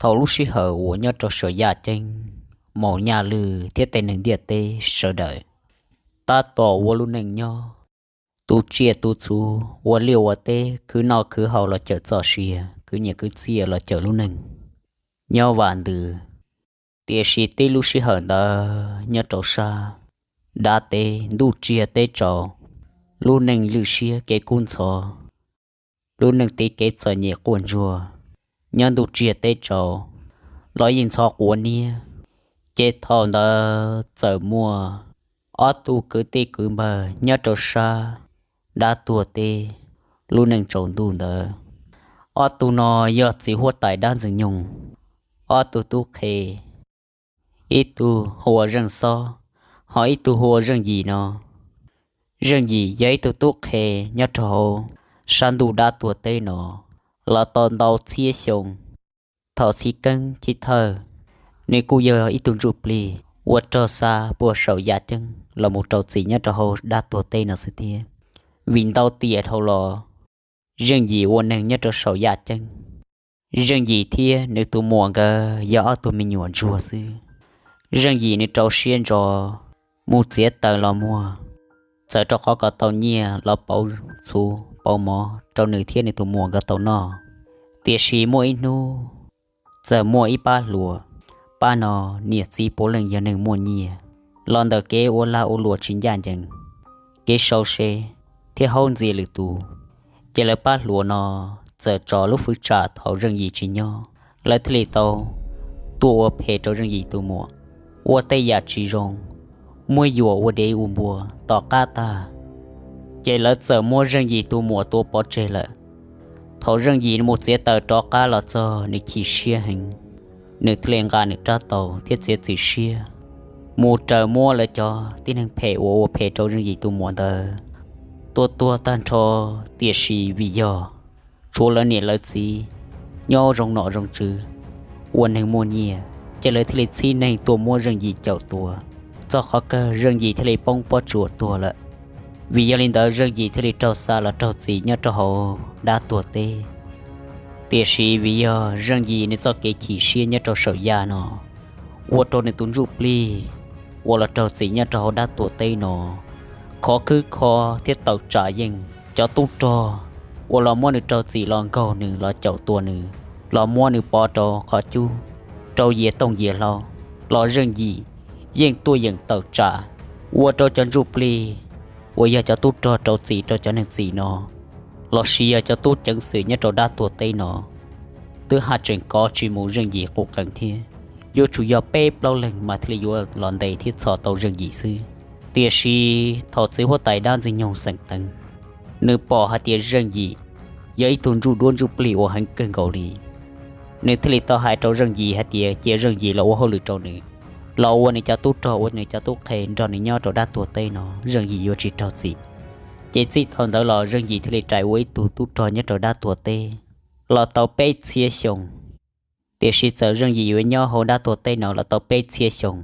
Tau lub sij hawm uas nyob rau saum yaj ceeb, Maum Nyaj Lwj thiab tej neeg ntiaj teb sawv daws tab tom ua lub neej nyob, tu tsiaj tu txhu, ua liaj ua teb, khwv noj khwv haus los cawm txoj sia, khwv nyiaj khwv txiaj los cawm lub neej nyob vam ntws. Tiam sis tib lub sij hawm ntawd nyob rau sab dab teb ntuj tsiag teb tsaus, lub neej lwj siab kev kub ntxhov, lub neej tib kev txom nyem quaj ntsuag nyob ntuj tsiag teb tsaus los yeej ntxhov quav niab. Ces thaum ntawd txawm muaj ob tug kwv tij kwv npawg nyob rau sab dab tuag teb lub neej tsaus ntuj ntawd. Ob tug no yog txiv huab tais dab ntxwg nyoog ob tug tub qhe, ib tug hu ua Zeej Xob, ho ib tug hu ua Zeej Yim no. Zeej Yim yog ib tug tub qhe nyob rau hauv sab ntuj dab tuag teb no los tau ntau txhiab xyoo. Thaum chiv keeb chiv thawj, nws kuj yog ib tug ntsuj plig ua rog xa puag saum yaj ceeb los mus rau txim nyob rau hauv dab tuag teb no xwb thiab. Vim ntau tiam dhau los, Zeej Yim ua neeg nyob rau saum yaj ceeb. Zeej Yim thiab nws tus muam nkawd yog ob tug me nyuam ntsuag xwb. Zeej Yim nws rau siab ntso mus txiav taws los muag, txawm rau qhov kom tau nyiaj los pauv txhuv pauv mov rau nws thiab nws tus muam nkawd tau noj. Tiam sis muaj ib hnub txawm muaj ib pab hluas, pab no niam txiv puav leej yog neeg muaj nyiaj, los ntawm kev ua lag ua luam tsis ncaj ncees, kev sau se thiab haub ntxias lwm tus. Ces lawv pab hluas no txawm tso lub fwv tsam thaum Zeej Yim tsis nyob, lawv thiaj li tau tuaj ua phem rau Zeej Yim tus muam, ua tej yam tsis zoo, muab yuam ua dev ua npua. Tom qab tag, ces lawv txawm muab Zeej Yim tus muam tua pov tseg lawm. Thaum Zeej Yim mus txiav taws rov qab los txog, nws chim siab heev, nws thiaj li nqa nws rab taus thiab txiav txim siab mus raws muab lawv cov tib neeg phem uas ua phem rau Zeej Yim tus muam ntawd tua tuag tag nrho. Tiam sis vim yog tshuav lawv niam lawv txiv nyob zoo nom zoo tswv, ua neeg muaj nyiaj, ces lawv thiaj li txhib neeg tuaj muab Zeej Yim caum tua. Txog qhov kawg Zeej Yim thiaj li poob pob tsuas tuag lawm. Vim yog li ntawd Zeej Yim thiaj li raug xa los raug txim nyob rau hauv dab tuag teb. Tiam sis vim yog Zeej Yim nws txoj kev chim siab nyob rau saum yaj no, ua rau nws tus ntsuj plig uas los raug txim nyob rau hauv dab tuag teb no khov khwb kho thiab tawm tsam yeej. Cov tub rog uas los muab nws raug txim los nkaug nws los caum tua nws, los muab nws pov rau qhov cub, rau yias tooj yias hlau, los Zeej Yim yeej tuaj yeem tawm tsam, ua rau cov ntsuj plig uas yog cov tub rog rau txim rau cov neeg txim no, los sis yog cov tub ceev xwm nyob rau dab tuag teb no twb haj tseem kov tsis mus Zeej Yim quj qees thiab. Yuav tsum yog peb plaub leeg mas thiaj li yuav los ntes thiab txhom tau Zeej Yim xwb. Tiam sis thaum txiv huab tais dab ntxwg nyoog xeem teev, nws pom hais tias Zeej Yim yog ib tug ntsuj duab ntsuj plig uas heev kawg nkaus li, nws thiaj li tau hais rau Zeej Yim hais tias cia Zeej Yim los ua hauj lwm rau nws, los ua nws cov tub rog ua nws cov tub qhe nrog nws nyob rau dab tuag teb no, Zeej Yim yuav tsis raug txim. Ces txij thaum ntawd los Zeej Yim thiaj li rais ua ib tug tub rog nyob rau dab tuag teb los tau peb txhiab xyoo. Tiam sis txawm Zeej Yim yuav nyob hauv dab tuag teb no los tau peb txhiab xyoo,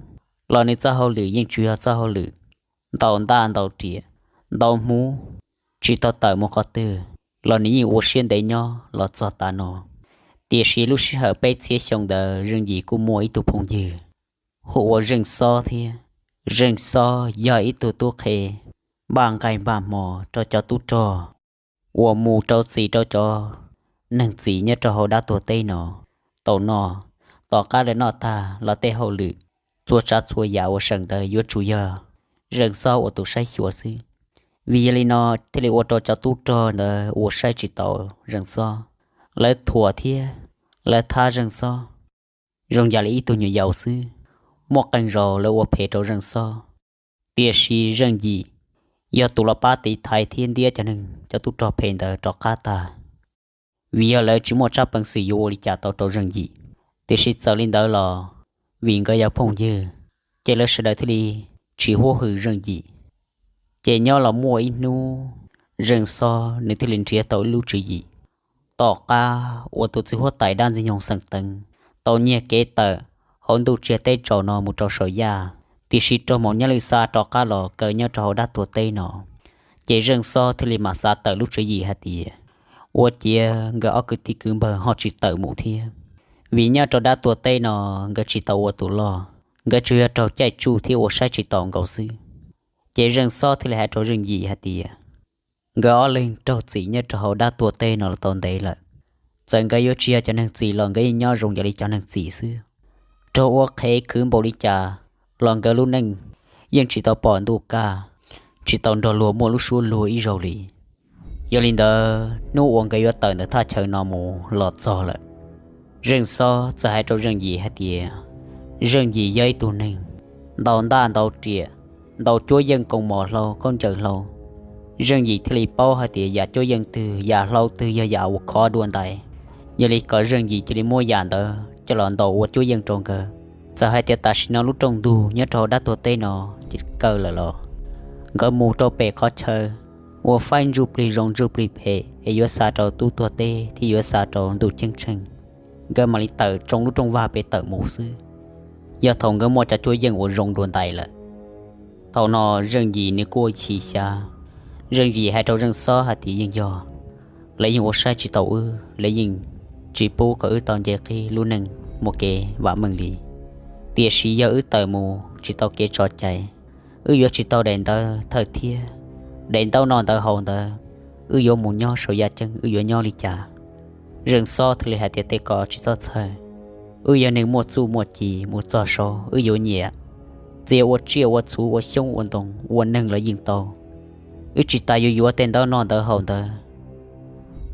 los nws txoj hauj lwm yeej tsuas yog txoj hauj lwm ntaus ntaj ntaus riam, ntaus hmuv, tsis tau tawm mus qhov twg, los nws yeej ua siab ntev nyob los txog tav no. Tiam sis lub sij hawm peb txhiab xyoo ntawd Zeej Yim kuj muaj ib tug phooj ywg hu ua Zeej Xob thiab. Zeej Xob yog ib tug tub qhe npaj nqaij npaj hmo rau cov tub rog uas mus rau txim rau cov neeg txim nyob rau hauv dab tuag teb no tau noj. Tom qab lawv noj tag los tej hauj lwm, txhua tsav txhua yam uas seem ntawd yuav tsum yog Zeej Xob ua tus saib xyuas xwb. Vim yog li no thiaj li ua rau cov tub rog ntawd uas saib tsis taus Zeej Xob, lawv thuam thiab lawv thab Zeej Xob zoo yam li ib tug nyuam yaus xwb. Muaj qee zaus lawv ua phem rau Zeej Xob, tiam sis Zeej Yim yog tus los pab tiv thaiv thiab ntiab cov neeg cov tub rog phem ntawd rov qab tag. Vim yog lawv tsis muaj tsab peev xwm yuav ua li cas tau rau Zeej Yim, tiam sis txawm li ntawd los vim nkawd yog phooj ywg, ces lawv sawv daws thiaj li tsis huab hwm Zeej Yim. Ces nyob los muaj ib hnub Zeej Xob nws thiaj li nrhiav tau ib lub tswv yim. Tom qab uas tus txiv huab tais dab ntxwg nyoog xeem teev tau nyiag kev tawm hauv ntuj tsiag teb tsaus no mus rau saum yaj, tiam sis raug Maum Nyaj Lwj xa rov qab los kaw nyob rau hauv dab tuag teb no, ces Zeej Xob thiaj li mam xav tawm lub tswv yim hais tias ua ciav nkawd ob kwv tij kwv npawg ho tsis tawm mus thiab. Vim nyob rau dab tuag teb no nkawd tsis tau ua tus loj, nkawd tsuas yog raug caij tsuj thiab ua saib tsis taus nkaus xwb. Ces Zeej Xob thiaj li hais rau Zeej Yim hais tias, nkawd ob leeg raug txim nyob rau hauv dab tuag teb no los tau ntev lawm. Txawm nkawd yuav tsis yog cov neeg txim los nkawd yeej nyob zoo yam li cov neeg txim xwb. Raug ua qhev khwv npaum li cas los nkawd lub neej yeej tsis tau pom ntuj kaj, tsis tau nrog luag muaj lub suab luag ib zaug li. Yog li ntawd hnub uas nkawd yuav tawm ntawm thaj chaw no mus los txog lawm. Zeej Xob txawm hais rau Zeej Yim hais tias, Zeej Yim yog ib tug neeg ntau ntaj ntau riam, ntau cuab yeej koos mom hlau khaub ncaws hlau. Zeej Yim thiaj li paub hais tias yam cuab yeej twg yam hlau twg yog yam uas khov dua ntais. Yog li kom Zeej Yim cia li muab yam ntawd coj los ntaus ua cuab yeej rau nkawd. Txawm hais tias tam sim no lub rooj ntug nyob rau hauv dab tuag teb no ces kaw lawm los, nkawd mus rau pem qhov chaw uas faib ntsuj plig zoo ntsuj plig phem es yuav xa rau tub tuag teb thiab yuav xa rau ntuj ceeb tsheej, nkawd mam li tawm tsoo lub rooj vag pem tawm mus xwb. Yog thaum nkawd muaj cov cuab yeej uas zoo dua ntais lawm. Thaum no Zeej Yim nws kuj ua chim xyav. Zeej Yim hais rau Zeej Xob hais tias, yeej yog, lawv yeej ua saib tsis taus wb, lawv yeej tsis pub kom wb tau nce qib lub neej muaj kev vam meej li. Tiam sis yog wb tawm mus tsis tau kev tso cai, wb yuav tsis tau daim ntawv thawj thiab daim ntaub noj ntawv haus ntawd, wb yuav mus nyob saum yaj ceeb wb yuav nyob li cas? Zeej Xob thiaj li hais tias, tej ko tsis txhob txhawj, wb yog neeg muaj txuj muaj ci, mus txog saud wb yuav nyiam. Txia ua tsiaj ua txhuv ua xyoob ua ntoo ua neeg los yeej tau. Wb tsis tas yuav yuav tej ntaub noj ntawv haus ntawd,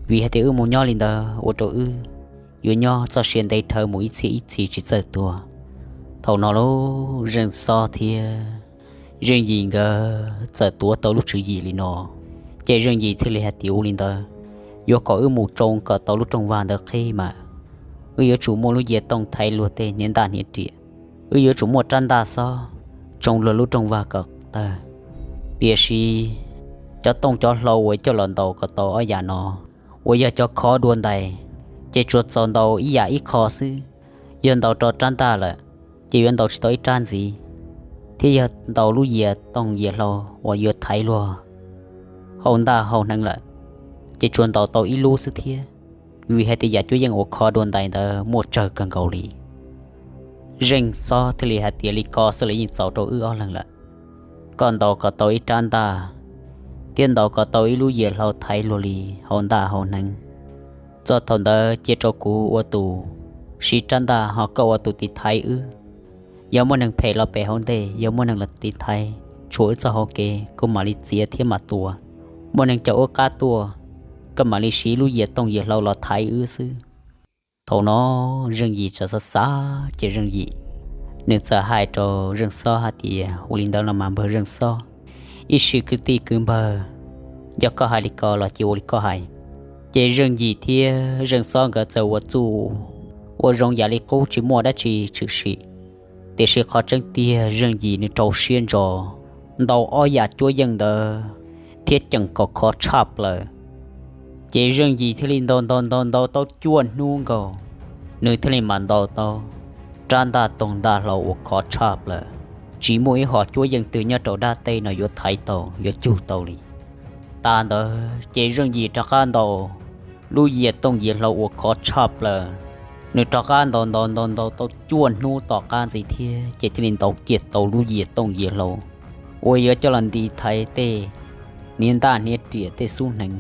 vim hais tias wb mus nyob li ntawd ua rau wb yuav nyob txoj sia ntev dhawv mus ib txhiab ib txhis tsis txawj tuag. Thaum no lauj, Zeej Xob thiab Zeej Yim nkawd txawm tuav tau lub tswv yim li no, ces Zeej Yim thiaj li hais tias, ua li ntawd, yuav kom wb mus tsoo kom tau lub rooj vag ntawd qhib mas, wb yuav tsum muaj lub yias tooj thaiv luag tej hniav ntaj hniav riam, wb yuav tsum muaj rab ntaj xob tsoo luag lub rooj vag kom tawg. Tiam sis cov tooj cov hlau uas coj los ntaus kom tau ob yam no uas yog cov khov dua ntais, ces tsuas txaus ntaus ib yam ib qho xwb. Yog ntaus rau rab ntaj lawm, ces yuav ntaus tsis tau ib rab ntxiv, thiab yog ntaus lub yias tooj yias hlau uas yuav thaiv luag hau ntaj hau hneev lawm, ces tsuas ntaus tau ib lub xwb thiab, vim hais tias yam cuab yeej uas khov dua ntais ntawd muaj tsawg kawg nkaus li. Zeej Xob thiaj li hais tias, li ko xwb los yeej txaus rau wb ob leeg lawm. Koj ntaus kom tau ib rab ntaj, thiab ntaus kom tau ib lub yias hlau thaiv luag li hau ntaj hau hneev. Txog thaum ntawd cia rau kuv ua tus siv rab ntaj, ho koj ua tus tiv thaiv wb. Yog muaj neeg phem los pem hauv ntej, yog muaj neeg los tiv thaiv tshuam wb txoj hau kev, kuv mam li txiav thiab mam tua. Muaj neeg caum wb qab tuaj, koj mam li siv lub yias tooj yias hlau los thaiv wb xwb. Thaum no Zeej Yim txawm xav xav ces Zeej Yim nws txawm hais rau Zeej Xob hais tias, ua li ntawd los mas npawg Zeej Xob, ib sim kwv tij kwv npawg, yog koj hais li ko los cia ua li koj hais. Ces Zeej Yim thiab Zeej Xob nkawd txawm ua txuj ua zoo yam li qub tsis muaj dab tsi tshwm sim. Tiam sis qhov tseeb tiag Zeej Yim nws rau siab ntso ntaus ob yam cuab yeej ntawd thiab ceem kom khov tshaj plaws. Ces Zeej Yim thiaj li ntaus ntaus ntaus ntaus tau cuaj hnub nkaus, nws thiaj li mam ntaus tau rab ntaj toog ntaj hlau uas khov tshaj plaws, tsis muaj ib hom cuab yeej twg nyob rau dab teb no yuav thaiv tau yuav cug tau li. Tas ntawd ces Zeej Yim rov qab ntaus lub yias tooj yias hlau uas khov tshaj plaws. Nws rov qab ntaus ntaus ntaus ntaus tau cuaj hnub tom qab ntxiv thiab ces thiaj li ntaus kiag tau lub yias tooj yias hlau uas yuav coj los nti thaiv tej hniav ntaj hniav riam tej xub hneev.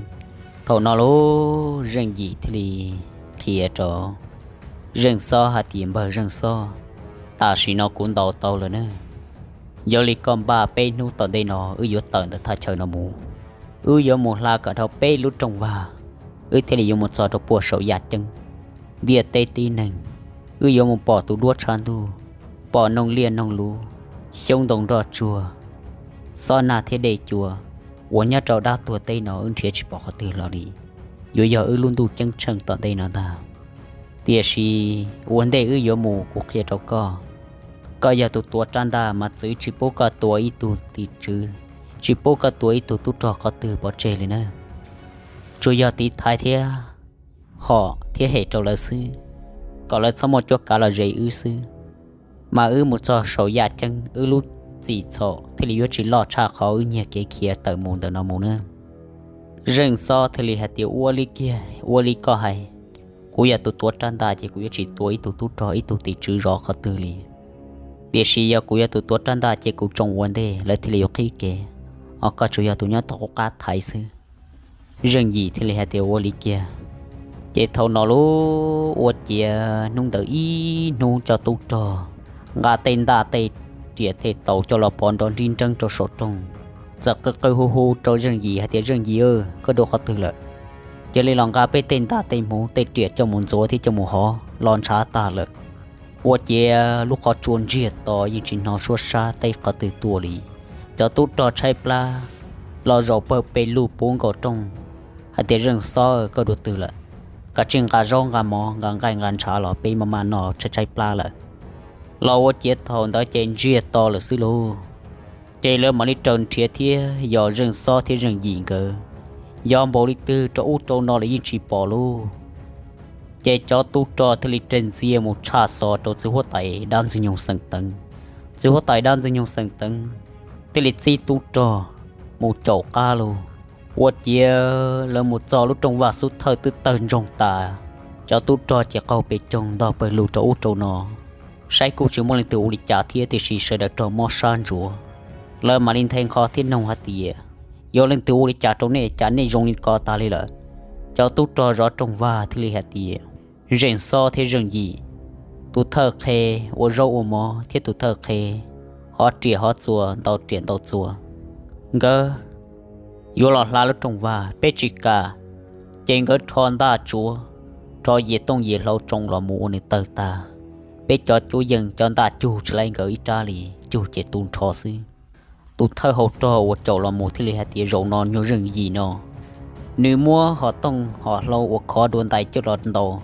Thaum no lauj, Zeej Yim thiaj li qhia rau Zeej Xob hais tias, npawg Zeej Xob, tam sim no kuv ntaus tau lawm na. Yog li koj npaj peb hnub tom ntej no wb yuav tawm ntawm thaj chaw no mus. Wb yuav mus hla kom dhau peb lub rooj vag, wb thiaj li yuav mus txog rau puag saum yaj ceeb ntiaj teb tib neeg. Wb yuav mus pom tus duab tshav ntuj, pom noog liaj noog luv, xyoob ntoo nroj tsuag, xob nag thiab dej cua uas nyob rau dab tuag teb no wb nrhiav tsis pom qhov twg los li, yuav yog wb lub ntuj ceeb tsheej tom ntej no ntag. Tiam sis ua ntej wb yuav mus kuv qhia rau koj, koj yog tus tuav rab ntaj mas txwv tsis pub koj tua ib tug tim tswv, tsis pub koj tua ib tug tub rog qhov twg pov tseg li na. Tsuas yog tiv thaiv thiab hom thiab hem rau lawv xwb, kom lawv txhob muaj cuab kav los ze wb xwb. Mas wb mus txog saum yaj ceeb, wb lub txim txhaum thiaj li yuav tsis loj tshaj qhov wb nyiag kev khiav tawm mus ntawm no mus na. Zeej Xob thiaj li hais tias, ua li kiag, ua li koj hais, Kuv yog tus tuav rab ntaj ces kuv yuav tsis tua ib tug tub rog ib tug tim tswv zov qhov twg li. Tiam sis yog kuv yog tus tuav rab ntaj ces kuv tsoo ua ntej lawv thiaj li yuav qhib kev. Ho koj tsuas yog tus nyob tog qub qab thaiv xwb. Zeej Yim thiaj li hais tias ua li kiag. Ces thaum no lub ua ciav hnub ntawd ib hnub cov tub rog nqa tej ntaj tej riam tej taus coj los pov nrov nrib nreeb rau saum rooj, txawm qw qw hu hu rau Zeej Yim hais tias Zeej Yim, koj dua qhov twg lawm? Cia li los nqa peb tej ntaj tej hmuv tej riam coj mus ntxuav thiab coj mus hov los ntshav tag lawm. Ua ciav lub qhov tsua ntsiag to yeej tsis hnov suab sab teb qhov twg tuaj li. Cov tub rog tshaib plab los zaum pawg pes lug puv nkaus rooj hais tias Zeej Xob, koj dua twg lawm? Kav tsij nqa zaub nqa mov nqa nqaij nqa ntshav los peb maj maj noj tshaib tshaib plab lawm. Los ua ciav thaum ntawd ces ntsiag to lawm xwb lauj. Ces lawv mam li raws nrhiav thiab yog Zeej Xob thiab Zeej Yim nkawd yog npaum li twg rau ub rau no los yeej tsis pom lauj. Ces cov tub rog thiaj li reg ntxiag mus tshaj xov rau txiv huab tais dab ntxwg nyoog Xeem Teev. Txiv huab tais dab ntxwg nyoog Xeem Teev thiaj li txib tub rog mus caum qab lauj. Ua ciav lawv mus txog lub rooj vag xub thawj twb tawg ntsoog tas, cov tub rog ces qaug pes coog ntog pawg lug rau ub rau no, saib kuj tsis muaj leej twg ua li cas thiab tiam sis sawv daws raug mob sab ntsuav. Lawv mam li nthe nqho thiab noog hais tias, yog leej twg ua li cas rau nej cas nej zoo li ko tas li lawm? Cov tub rog zov rooj vag thiaj li hais tias, Zeej Xob thiab Zeej Yim, tus thawj qhe ua zaub ua mov thiab tus thawj qhe hov riam hov txuas ntau riam ntau txuas, nkawd yuav los hla lub rooj vag peb tsis kam. Ces nkawd rho ntaj tsuav, rho yias tooj yias hlau tsoo los mus ua nws tawg tag. Peb cov cuab yeej cov ntaj cug tsis laib nkawd ib rab li, cug ces tu nrho xwb. Tus thawj hau rog uas caum los mus thiaj li hais tias, zaum no nyuag Zeej Yim no, nws muab hom tooj hom hlau uas khov dua ntais coj los ntaus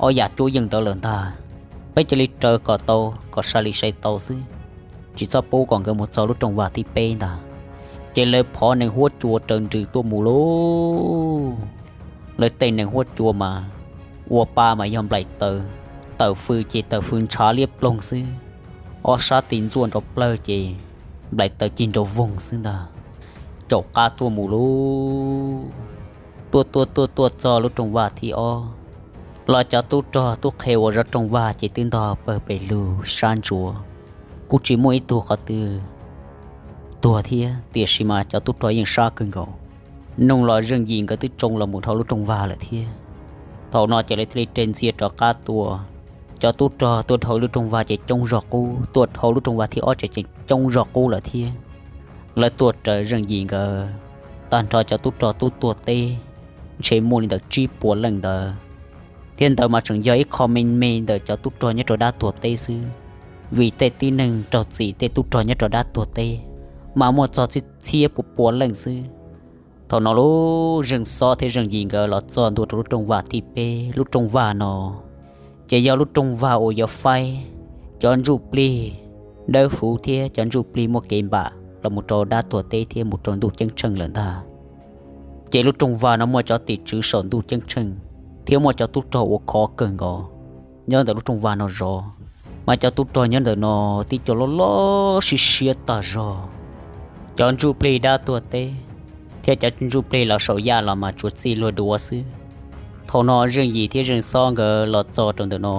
ob yam cuab yeej ntawd lawm ntag. Peb cia li raws kom tau kom sai li sai tau xwb, tsis txhob pub kom nkawd mus txog lub rooj vag thib peb ntag. Ces lawv phov nees huab cua raws nrws tuaj mus lauj. Lawv tej nees huab cua mas ua pa mas yog nplaim taws, tawm fws ces tawm fws ntshav liab ploog xwb, ob sab tis ntxuaj nrov plawg ces nplaim taws cig nrov voog xwb ntag. Caum qab tuaj mus lauj. Tuaj tuaj tuaj tuaj txog lub rooj vag thib ob, los cov tub rog tub qhe uas zov rooj vag ces twb ntog pawg pes lug sab ntsuav, kuj tsis muaj ib tug qhov twg tuag thiab tiam sis mas cov tub rog yeej sab kawg nkaus. Noog los Zeej Yim nkawd twb tsoo los mus dhau lub rooj vag lawm thiab. Thaum no ces lawv thiaj li reg ntxiag rov qab tuaj. Cov tub rog tuaj dhau lub rooj vag ces coob zog qub, tuaj dhau lub rooj vag thib ob ces coob zog qub lawm thiab. Lawv tuaj raws Zeej Yim nkawd, tag nrho cov tub rog tub tuag teb ntshe muaj li ntawm tsib puas leej ntawd, thiab ntawd mas tseem yog ib qho me me ntawm cov tub rog nyob rau dab tuag teb xwb, vim tej tib neeg raug txim tej tub rog nyob rau dab tuag teb mas muaj txog txhiab txhiab pua pua leej xwb. Thaum no lub Zeej Xob thiab Zeej Yim nkawd los txog ntua rau lub rooj vag thib peb. Lub rooj vag no ces yog lub rooj vag uas yuav faib cov ntsuj plig dawb huv thiab cov ntsuj plig muaj kev npam los mus rau dab tuag teb thiab mus rau ntuj ceeb tsheej lawm ntag. Ces lub rooj vag no muaj cov tim tswv saum ntuj ceeb tsheej thiab muaj cov tub rog uas khov kawg nkaus nyob ntawm lub rooj vag no zov, mas cov tub rog nyob ntawm no tib co loj loj siab siab tag zog. Cov ntsuj plig dab tuag teb thiab cov ntsuj plig los saum yaj los mas tsuas txij luag duav xwb. Thaum no Zeej Yim thiab Zeej Xob nkawd los txog rau ntawm no,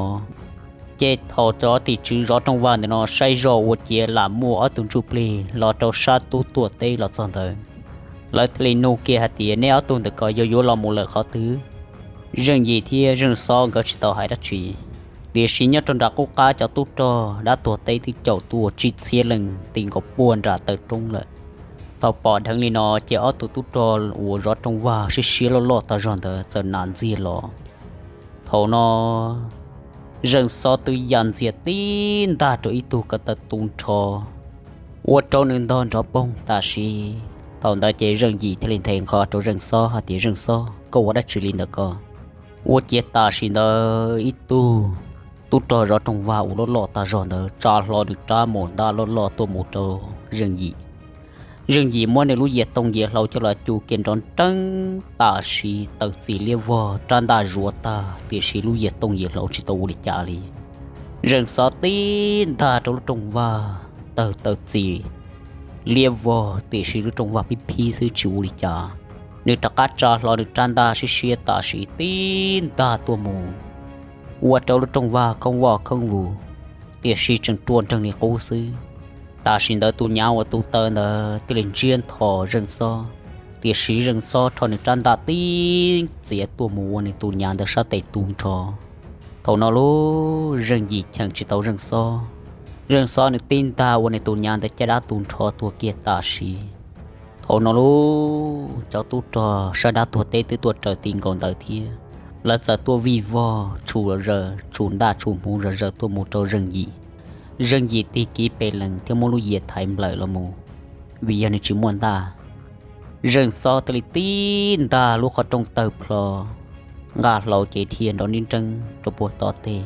ces thaum cov tim tswv zov rooj vag ntawm no saib zog ua ciav lam muaj ob tug ntsuj plig los rau sab tub tuag teb los txog ntawd, lawv thiaj li nug kiag hais tias, neb ob tug ntawm ko yog yuav los mus lawm qhov twg? Zeej Yim thiab Zeej Xob nkawd tsis tau hais dab tsi, tiam sis nyob rau nram qub qab cov tub rog dab tuag teb twb caum tuaj tsib txhiab leej ti nkaus puag nram taw roob lawm. Thaum pom dheev li no ces ob tug tub rog uas zov rooj vag siab siab loj loj tag zog ntawd txawm nas ntxiag los. Thaum no Zeej Xob twb ya ntxias tib ntag rau ib tug ko taw tu nrho, ua rau nws ntog nrov poog tam sim. Thaum ntawd ces Zeej Yim thiaj li nthe nqho rau Zeej Xob hais tias, Zeej Xob, koj ua dab tsi li ntawm ko? Ua ciav tam sim ntawd ib tug tub rog zov rooj vag uas loj loj tag zog ntawd tsa hlo nws rab mus ntab loj loj tuaj mus rau Zeej Yim. Zeej Yim muab nws lub yias tooj yias hlau coj los cu kiag nrov nreeb tam sim tawm txim liab vog, rab ntaj zuav tag tiam sis lub yias tooj yias hlau tsis tau ua li cas li. Zeej Xob tib ntag rau lub rooj vag, tawg tawm txim liab vog tiam sis lub rooj vag phib phib xwb tsis ua li cas. Nws rov qab tsa hlo nws rab ntaj siab siab tam sim tib ntag tuaj mus, ua rau lub rooj vag khoob voj khoob vus, tiam sis tseem rua nreeg li qub xwb. Tam sim ntawd tus nyav uas tu taw ntawd thiaj li ntsiab nthos Zeej Xob, tiam sis Zeej Xob rho nws rab ntaj tib txiav tuaj mus ua nws tus nyav ntawd sab tes tu nrho. Thaum no lub Zeej Yim cheem tsis tau Zeej Xob, Zeej Xob nws tib ntag ua nws tus nyav ntawd caj dab tu nrho tuag kiag tam sim. Thaum no lub cov tub rog sab dab tuag teb twb tuaj raws ti nkaus ntawd thiab, lawv txawm tuaj vij vog tshum zom zaws, tshum ntaj tshum hmuv zom zaws tuaj mus rau Zeej Yim. Zeej Yim tig kiv pes lees thiab muab lub yias thaiv nplawm los mus, vim yog nws tsis muaj ntaj. Zeej Xob thiaj li tib ntag lub qhov rooj tawg plho, nqaj hlau ces dhia nrov nrib nreeb rau puag tom tej.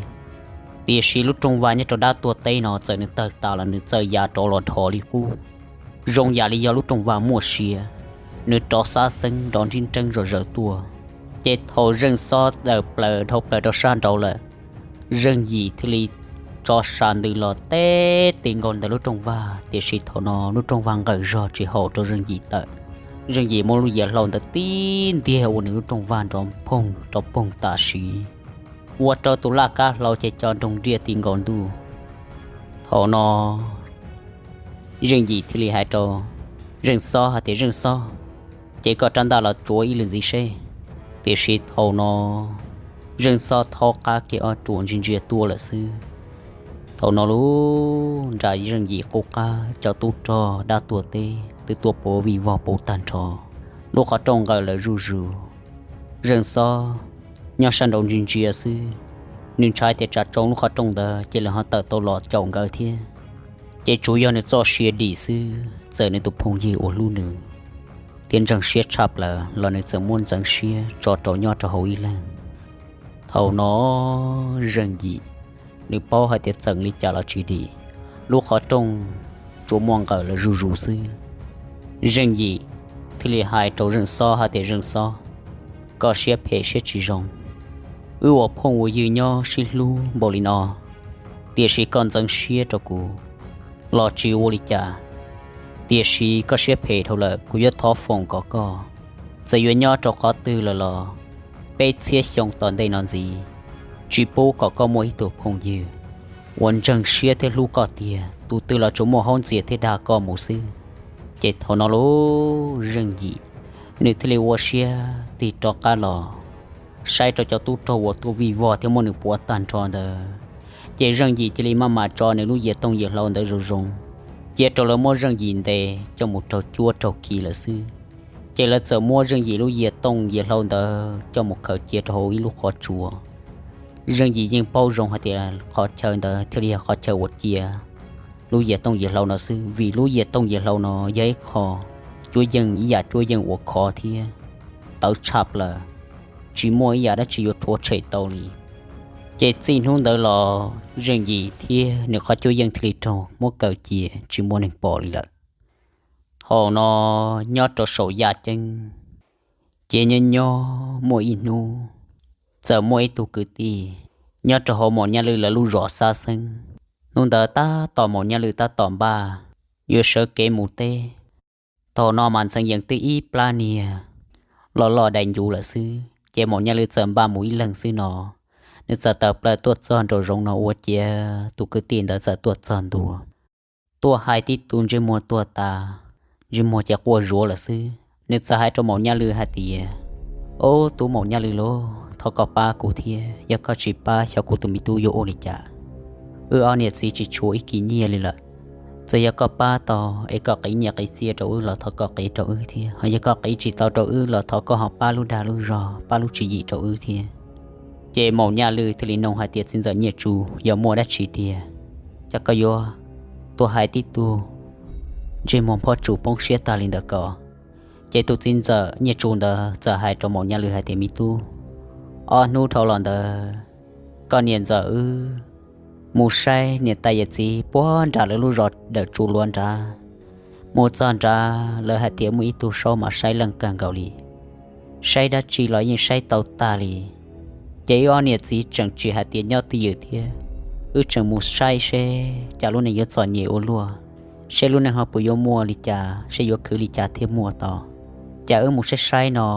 Tiam sis lub rooj vag nyob rau dab tuag teb no txawm nws tawg tas los nws txawm ya rov los dhos li qub, zoo yam li yog lub rooj vag muaj sia, nws rov xab xeeb nrov nrib nreeb zom zaws tuaj. Ces thaum Zeej Xob tawm plaws dhau plaws rau sab nraud lawm, Zeej Yim thiaj li tso sa ntws los teb ti nkaus ntawm lub rooj vag, tiam sis thaum no lub rooj vag nqawm zog tsis haum rau Zeej Yim tawm. Zeej Yim muab lub yias hlau ntawd tib ntiag ua nws lub rooj vag nrov phoog rov phoog tam sim, ua rau tus laj kab hlau ces co nroo nriaj ti nkaus ntuj. Thaum no Zeej Yim thiaj li hais rau Zeej Xob hais tias, Zeej Xob, ces koj rab ntaj los tsuav ib lwm ntxiv seb. Tiam sis thaum no Zeej Xob thaub qab kiag ob ruam ntsia ntsia tuaj lawm xwb. Thaum no lub nram Zeej Yim qub qab cov tub rog dab tuag teb twb tuaj puav vij vog puv tag nrho. Lub qhov rooj nqawm lawm zuj zus. Zeej Xob nyob sab nraud ntsia ntsia xwb, nws ntshai tias tsam tsoo lub qhov rooj ntawd ces lawv ho tawm tau los caum nkawd thiab. Ces tsuas yog nws txoj sia dim xwb, txawm nws tus phooj ywg uas hlub nws thiab ntseeg siab tshaj plaws los nws txawm muab ntxeev siab tso rau nyob rau hauv ib leeg. Thaum no Zeej Yim nws paub hais tias txeem li cas los tsis dim, lub qhov rooj tsuas muaj nqawm lawm zuj zus xwb. Zeej Yim thiaj li hais rau Zeej Xob hais tias, Zeej Xob, koj siab phem siab tsis zoo. Wb ua phooj ua ywg nyob sib hlub npaum li no, tiam sis koj ntxeev siab rau kuv los tsis ua li cas. Tiam sis koj siab phem dhau lawm, kuv yuav thov foom kom koj, txawm yuav nyob rau qhov twg lawm los peb txhiab xyoo tom ntej no ntxiv, tsis pub kom koj muaj ib tug phooj ywg uas ntseeg siab thiab hlub koj tiag, tus twg los tsuas muaj haub ntxias thiab dag koj mus xwb. Ces thaum no lub Zeej Yim nws thiaj li ua siab tig rov qab los saib rau cov tub rog uas tuaj vij vog thiab muab nws puav tag nrho ntawd. Ces Zeej Yim cia li maj mam tso nws lub yias tooj yias hlau ntawd zoo zoo, cia rau lawv muab Zeej Yim ntes coj mus raug cuab raug khi lawm xwb. Ces lawv txawm muab Zeej Yim lub yias tooj yias hlau ntawd coj mus khaws cia rau hauv ib lub qhov tsua. Zeej Yim yeej paub zoo hais tias qhov chaw ntawd thiaj li yog qhov chaw uas cia lub yias tooj yias hlau no xwb, vim lub yias tooj yias hlau no yog ib qho cuab yeej ib yam cuab yeej uas khov thiab tawv tshaj plaws, tsis muaj ib yam dab tsi yuav rhuav tshem tau li. Ces txij hnub ntawd los Zeej Yim thiab nws qhov cuab yeej thiaj li raug muab kaw cia tsis muaj neeg pom li lawm. Thaum no nyob rau saum yaj ceeb, ces nyob nyob muaj ib hnub, txawm muaj ib tug kwv tij nyob rau hauv Maum Nyaj Lwj lawv lub zos Xab Xeeb. Hnub ntawd tab tom Maum Nyaj Lwj tab tom npaj yuav sawv kev mus teb. Thaum no mas ntxeev yees twb ib plab niag loj loj dai ncuv lawm xwb, ces Maum Nyaj Lwj txawm npaj mus ib leeg xwb no. Nws txawm tawm plaws tuaj txog nraum zoov no ua ciav tus kwv tij ntawd txawm tuaj txog ntua, tuaj hais tib tug ntsej muag tuag tas, ntsej muag ces quaj zuav lawm xwb. Nws txawm hais rau Maum Nyaj Lwj hais tias, Ob tub Maum Nyaj Lwj lauj, thov koj pab kuv thiab, yog koj tsis pab xyov kuv tus me tub yuav ua li cas. Wb ob niam txiv tsis tshuav ib kis nyiaj li lawm. Txawm yog koj pab tau es koj qiv nyiaj qiv txiaj rau wb los thov koj qiv rau wb thiab, ho yog koj qiv tsis tau rau wb los thov koj ho pab lub dag lub zog, pab lub tswv yim rau wb thiab. Ces Maum Nyaj Lwj thiaj li nug hais tias, Txiv ntxawm Nyiaj Tsu, yog muaj dab tsi tiag, cas koj yuav tuaj hais tib tug ntsej muag phob tsuas poob siab tag li ntawd ko? Ces tus txiv ntxawm Nyiaj Tsu ntawd txawm hais rau Maum Nyaj Lwj hais tias, Me tub, ob hnub dhau los ntawd koj niam ntxawm wb mus saib niam tais yawm txiv puag nram lawv lub zos Dawm Tsu Luav nrad. Mus txog nrad lawv hais tias muaj ib tug saub mas saib leej kawg nkaus li, saib dab tsi los yeej saib tau tag li. Ces wb ob niam txiv tseem tsis hais tias nyob twj ywm thiab, wb tseem mus saib seb cas lub neej yuav txom nyem ua luaj, seb lub neej ho puas yuav muaj li cas, seb yuav khwv li cas thiaj muaj tau. Cas wb mus saib saib no,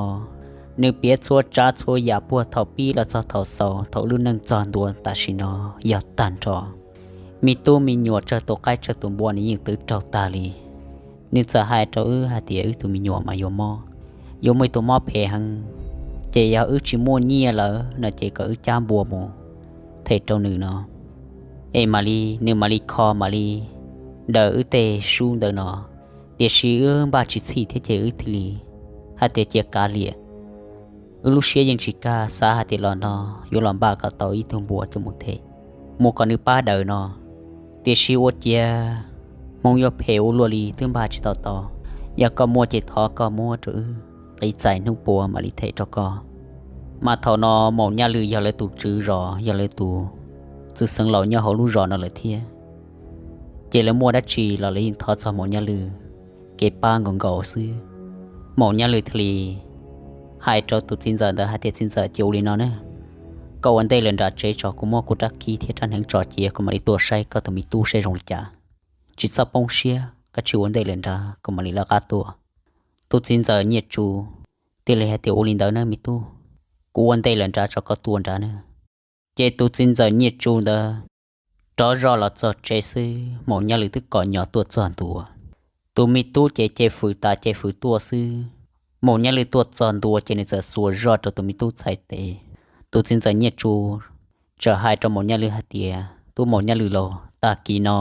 Nws piav txhua tsav txhua yam puag thaum pib los txog thaum xaus, thaum lub neej txog ntua tam sim no yog tag nrho. Me tub me nyuam, tsawg tus qaib tsawg tus npua nws yeej twv raug tag li. Nws txawm hais rau wb hais tias wb tus me nyuam mas yuav mob, yuav muaj ib tug mob phem heev, ces yog wb tsis muaj nyiaj lawm no ces kom wb cab npua mus them rau nws no, es mam li nws mam li kho mam li daws wb tej sub ntawd no. Tiam sis wb npaj tsis txhij thiab ces wb thiaj li hais tias cia kav liam. Wb lub siab yeej tsis kaj, xav hais tias los no yuav los npaj kom tau ib tug npua coj mus them, mus kom nws pab daws no. Tiam sis ua ciav hmoov yuav phem ua luaj li twb npaj tsis tau tau. Yog koj muaj ces thov koj muab rau wb, qiv txais hnub puav mam li them rau koj. Mas thaum no Maum Nyaj Lwm yog lawv tus tswv zos, yog lawv tus txwj xeev laus nyob hauv lub zos no lawm thiab, ces lawv muaj dab tsi los lawv yeej thov txog Maum Nyaj Lwm kev pab nkaus nkaus xwb. Maum Nyaj Lwm thiaj li hais rau tus txiv ntxawm ntawd hais tias, Txiv ntxawm, cia ua li no na, koj ua ntej lawm nram tsev tso, kuv muab kuv rab kib thiab rab hneev tso cia kuv mam li tuaj saib koj tus me tub seb zoo li cas. Tsis txhob poob siab, koj cia ua ntej lawm nrad kuv mam li lawv qab tuaj. Tus txiv ntxawm Nyiaj Tsu thiaj li hais tias, Ua li ntawd na me tub, kuv ua ntej lawm nrad tso koj tuaj nrad na. Ces tus txiv ntxawm Nyiaj Tsu ntawd rov zog los txog tsev xwb, Maum Nyaj Lwm twb kom nyo tuaj txog ntua. Tus me tub ces ces fwm tas ces fwm tuaj xwb. Maum Nyaj Lwm tuaj txog ntua ces nws txawm xuas zog rau tus me tub txhais tes. Tus txiv ntxawm Nyiaj Tsu txawm hais rau Maum Nyaj Lwm hais tias, Tub Maum Nyaj Lwm los, tag kis no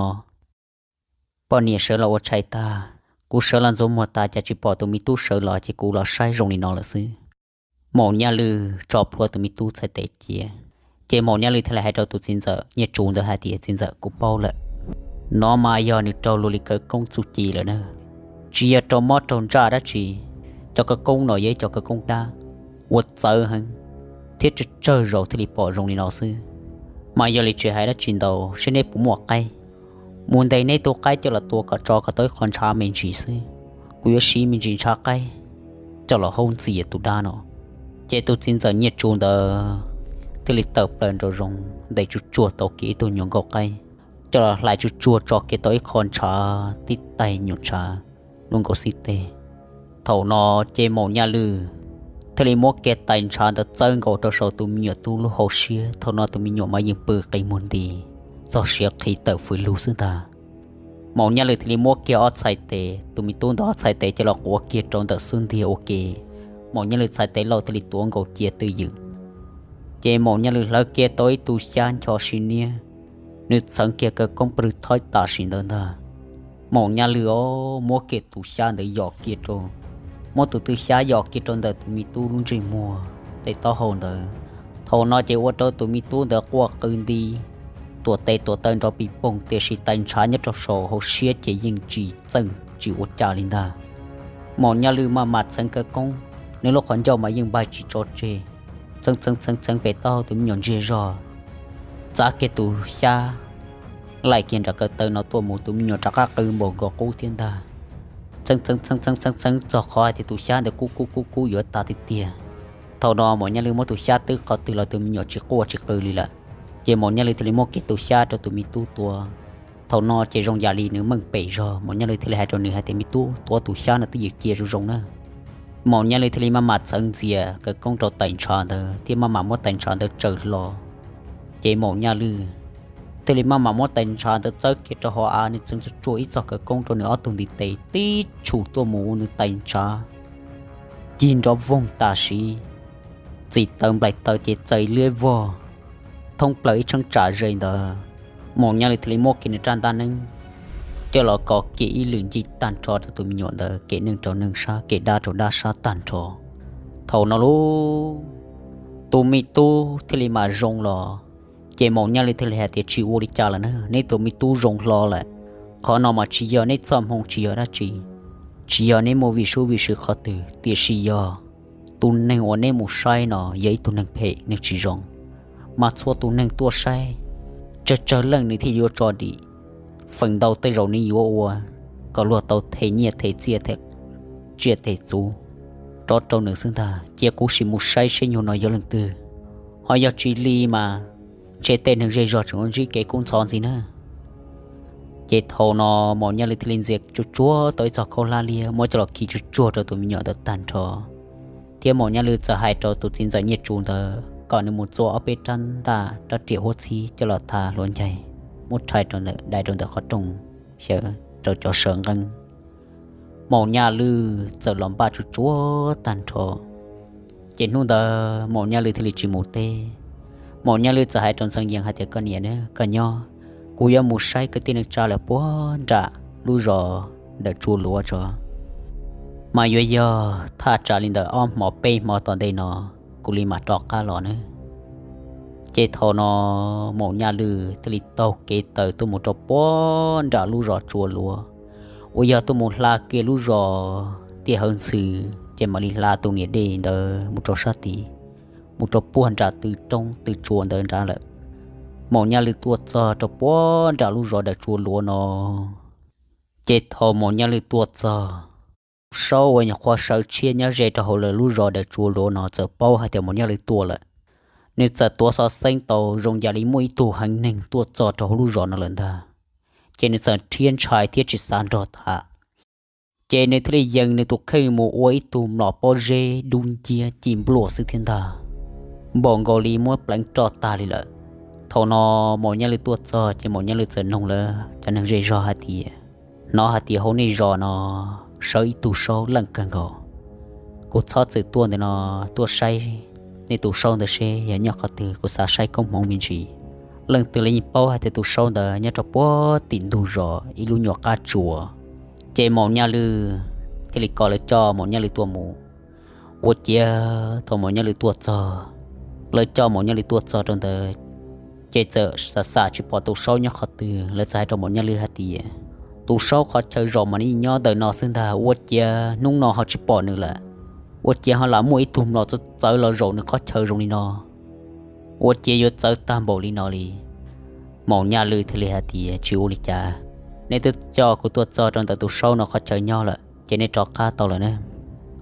poj niam sawv los ua tshais tag, kuv sawv los ntxuav muag tas cas tsis pom tus me tub sawv los ces kuv los saib zoo li no lawm xwb. Maum Nyaj Lwm tso plhuav tus me tub txhais tes cia, ces Maum Nyaj Lwm thiaj li hais rau tus txiv ntxawm Nyiaj Tsu ntawd hais tias, Txiv ntxawm, kuv paub lawm, no mas yog nws raug luag li khawv koob txuj ci lawm na. Tsis yog raug mob raug ntsaj dab tsi, cov khawv koob no yog ib cov khawv koob dab uas txawv heev thiab tsawg tsawg zaus thiaj li pom zoo li no xwb. Mas yog li tsis hais dab tsi ntau, seb neb puas muaj qaib, mus ntes neb tus qaib coj los tua kom tso kom tau ib qho ntshav me ntsis xwb, kuv yuav siv me ntsis ntshav qaib coj los haub ntxias tus dab no. Ces tus txiv ntxawm Nyiaj Tsu ntawd thiaj li tawm plaws nraum zoov ntes tsuj tsuag tau kiag ib tug nyuam nkauj qaib, coj los hlais tsuj tsuag tso kiag tau ib qho ntshav tib taig nyuam ntshav luaj nkaus xib teg. Thaum no ces Maum Nyaj Lwm thiaj li muab kiag tais ntshav ntawd txawb nkaus rau saum tus me nyuam tub lub hauv siab. Thaum no tus me nyuam mas yeej pw qi muag nti, txog siav qhi tawm fws lug xwb ntag. Maum Nyaj Lwm thiaj li muab kiag ob txhais tes, tus me tub ntawd ob txhais tes coj los quav kiag rau ntawm xub ntiag ua ke. Maum Nyaj Lwm txhais tes lauj thiaj li tuav nkaus cia twj ywm. Ces Maum Nyaj Lwm hlawv kiag tau ib tug xyab ncho sib niab, nws txheev kiag khawv koob pw thawj tam sim ntawd ntag. Maum Nyaj Lwm os muab kiag tus xyab ntawd yos kiag rau, muab tus twj xyab yos kiag rau ntawm tus me tub lub ntsej muag tej taub hau ntawd. Thaum no ces ua rau tus me tub ntawd quaj qw nti, tuam tes tuam taw nrov pis poog, tiam sis tais ntshav nyob rau saum hauv siab ces yeej tsis txeej tsis ua cas li ntag. Maum Nyaj Lwm maj mam txheev khawv koob, nws lub qhov ncauj mas yeej npaig tsis tso tseg, txheev txheev txheev txheev pem taub hau tus me nyuam ntsiag zog, txav kiag tus xyab laim kiag nram ko taw no tuaj mus, tus me nyuam rov qab qw npaum nkaus qub thiab ntag. Txheev txheev txheev txheev txheev txheev txog qhov hais tias tus xyab ntawd kub kub kub kub yuav tag tiag tiag. Thaum no Maum Nyaj Lwm muab tus xyab twb qhov twg los tus me nyuam tsis quaj tsis qw li lawm. Ces Maum Nyaj Lwm thiaj li muab kiag tus xyab rau tus me tub tua. Thaum no ces zoo yam li nws meej pem zog, Maum Nyaj Lwm thiaj li hais rau nws hais tias, Me tub, tua tus xyab no twj ywm cia zoo zoo na. Maum Nyaj Lwm thiaj li maj mam txheev ntxias khawv koob rau tais ntshav ntawd thiab maj mam muab tais ntshav ntawd tsaws hlo. Ces Maum Nyaj Lwm thiaj li maj mam muab tais ntshav ntawd txawb kiag rau hauv av, nws txheev tsuj tsuag ib txog khawv koob rau nws ob tug ntiv tes tib tshum tuaj mus ua nws tais ntshav cig nrov voog tam sim, txim taw nplaim taw ces txais liab vog thoob plaws ib cheeb tsam ze ntawd. Maum Nyaj Lwm thiaj li muab kiag nws rab ntaj neeb coj los kov kiag ib lwm ncig tag nrho rau tus me nyuam ntawd, kev neeg rau neeg sab, kev dab rau dab sab tag nrho. Thaum no lauj, tus me tub thiaj li mam zoo los. Ces Maum Nyaj Lwm thiaj li hais tias, Tsis ua li cas lawm na, neb tus me tub zoo hlo lawm. Qhov no mas tsis yog neb txoj hmoo tsis yog dab tsi, tsis yog neb muaj vij sub vij sw qhov twg, tiam sis yog tus neeg uas neb mus saib no yog ib tug neeg phem neeg tsis zoo. Mas txhua tus neeg tuaj saib, tsawg tsawg leej nws thiaj yuav tso dim. Feem ntau tej zaum nws yuav ua kom luag tau them nyiaj them txiaj them tsiaj them txhu rov rau nws xwb ntag. Cia kuv sim mus saib seb nyuag no yog leej twg, ho yog tsis li mas ntshe tej neeg zej zog tseem yuav ntsib kev kub ntxhov ntxiv na. Ces thaum no Maum Nyaj Lwm thiaj li ntxias tsuj tsuag tau ib txog khaub hlab liab muab coj los khi tsuj tsuag rau tus me nyuam ntawd tag nrho. Thiab Maum Nyaj Lwj txawm hais rau tus txiv ntxawm Nyiaj Tsu ntawd kom nws mus txua ob peb rab ntaj rab riam huab txhib coj los tha hluav ncaig, muab rhais rau ntawm, dai rau ntawm qhov rooj, xyaw rau cov saw nqeeb. Maum Nyaj Lwj txawm los npaj tsuj tsuav tag nrho. Ces hnub ntawd Maum Nyaj Lwj thiaj li tsis mus teb. Maum Nyaj Lwj txawm hais rau Ntxhee Yees hais tias, Koj niam, koj nyob, kuv yuav mus saib kwv tij neej tsa lawv puag nram lub zos Dawm Tsua Luav tso, mas yuav yog thaj tsam li ntawm ob hmo peb hmo tom ntej no, kuv li mam rov qab los nawb. Ces thaum no Maum Nyaj Lwj thiaj li taug kev taws tuaj mus rau puag nram lub zos Tsua Luav, uas yog tuaj mus hla kiag lub zos Tiaj Hawv Ntxhw, ces mam li hla tus niam dej ntawd mus rau sab tid, mus rau puag nram tw roob tw tsua ntawd nrad lawm. Maum Nyaj Lwj tuaj txog rau puag nram lub zos Dawm Tsua Luav no, ces thaum Maum Nyaj Lwj tuaj txog, Saub uas nyuam qhuav sawv tshiab nyob ze rau hauv lawv lub zos Dawm Tsua Luav no txawm paub hais tias Maum Nyaj Lwj tuaj lawm. Nws txawm tuav xov xeeb tau zoo yam li muaj ib tug heev neeg tuaj txog rau hauv lub zos no lawm ntag. Ces nws txawm rhiab ntshai thiab tsis xav nrog tham. Ces nws thiaj li yees nws tus kheej mus ua ib tug mlom pob zeb dub nciab ci npluaj xwb thiab ntag, npaum nkaus li muab pleev roj tag li lawm. Thaum no Maum Nyaj Lwj tuaj txog ces Maum Nyaj Lwj txawm noog lawv cov neeg zej zog hais tias, Hnov hais tias hauv nej zos no sawv ib tug Saub leej kawg nkaus. Kuv txhob txwm tuaj ntawm no tuaj saib nej tus Saub ntawd seb yog nyob qhov twg, kuv xav saib koob hmoov me ntsis. Leej twg los yeej paub hais tias tus Saub ntawd nyob rau puag tim ntug zos ib lub nyuam qab tsua. Ces Maum Nyaj Lwj thiaj li kom lawv coj Maum Nyaj Lwj tuaj mus. Ua ciav thaum Maum Nyaj Lwj tuaj txog, lawv coj Maum Nyaj Lwj tuaj txog rau ntawd, ces txawm xam xam tsis pom tus Saub nyob qhov twg. Lawv txawm hais rau Maum Nyaj Lwj hais tias, Tus Saub qhov chaw zos mas nws nyob ntawm no xwb ntag, ua ciav hnub no ho tsis pom nws lawm. Ua ciav ho lam muaj ib tug mlom txawv txawv los zaum nws qhov chaw zoo li no. Ua ciav yuav txawv tag npaum li no li. Maum Nyaj Lwj thiaj li hais tias, Tsis ua li cas, nej twb coj kuv tuaj txog rau ntawm tus Saub no qhov chaw nyob lawm ces nej rov qab tau lawm na.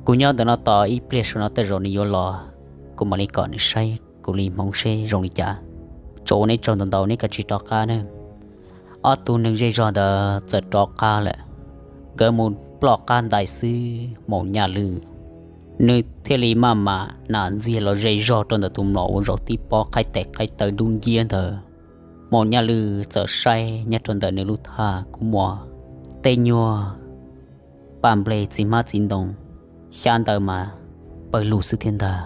Kuv nyob ntawm no tos ib pliag, saum no tej zaum nws yuav los, kuv mam li kom nws saib kuv li hmoov seb zoo li cas. Tsuas ua nej tsaug ntau ntau, nej kav tsij rov qab na. Ob tug neeg zej zog ntawd txawm rov qab lawm. Nkawd mus ploj qab ntais xwb, Maum Nyaj Lwj nws thiaj li maj mam nam ntxiag los ze zog rau ntawm tus mlom uas zaum tib pob qhaib tes qhaib taw dub nciab ntawd. Maum Nyaj Lwj txawm saib nyob rau ntawm nws lub thaj kub muag, tej nyuag paj nplej txiv hmab txiv ntoo, xyab ntawv mas pawg lug xwb thiab ntag.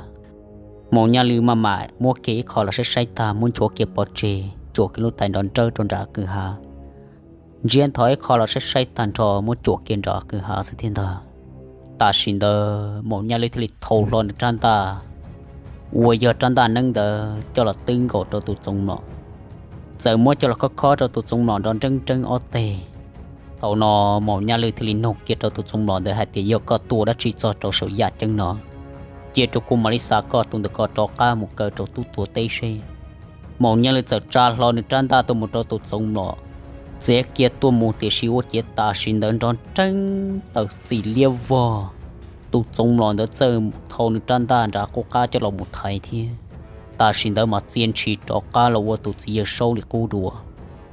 Maum Nyaj Lwj maj mam muab kiag ib qho los saib saib tag, muab nchuav kiag pov tseg, cuam kiag lub tais nrov nrawb rau nram kwj ha. Ntsiab ntho ib qho los saib saib tag nrho, muab cuam kiag nram kwj ha xwb thiab ntag. Tam sim ntawd Maum Nyaj Lwj thiaj li thau hlo nws rab ntaj uas yog rab ntaj neeb ntawd coj los twb nkaus rau tus txoov mlom, txawm muab coj los khob khob rau tus txoov mlom nrov nreeb nreeb ob teg. Thaum no Maum Nyaj Lwj thiaj li nug kiag rau tus txoov mlom ntawd hais tias, Yog koj tuaj dab tsi txog rau saum yaj ceeb no? Cia rau kuv mam li xa koj tus ntawm ko rov qab mus kaw rau tub tuag teb seb. Maum Nyaj Lwj txawm tsa hlo nws rab ntaj tuaj mus rau tus txoov mlom, txiav kiag tuaj mus, tiam sis ua ciav tam sim ntawd nrov nreeb taws txim liab vog. Tus txoov mlom ntawd txawm thau nws rab ntaj nrad qub qab coj los mus thaiv thiab. Tam sim ntawd mas txia ntshis rov qab los ua tus txiv yawg Saub li qub dua.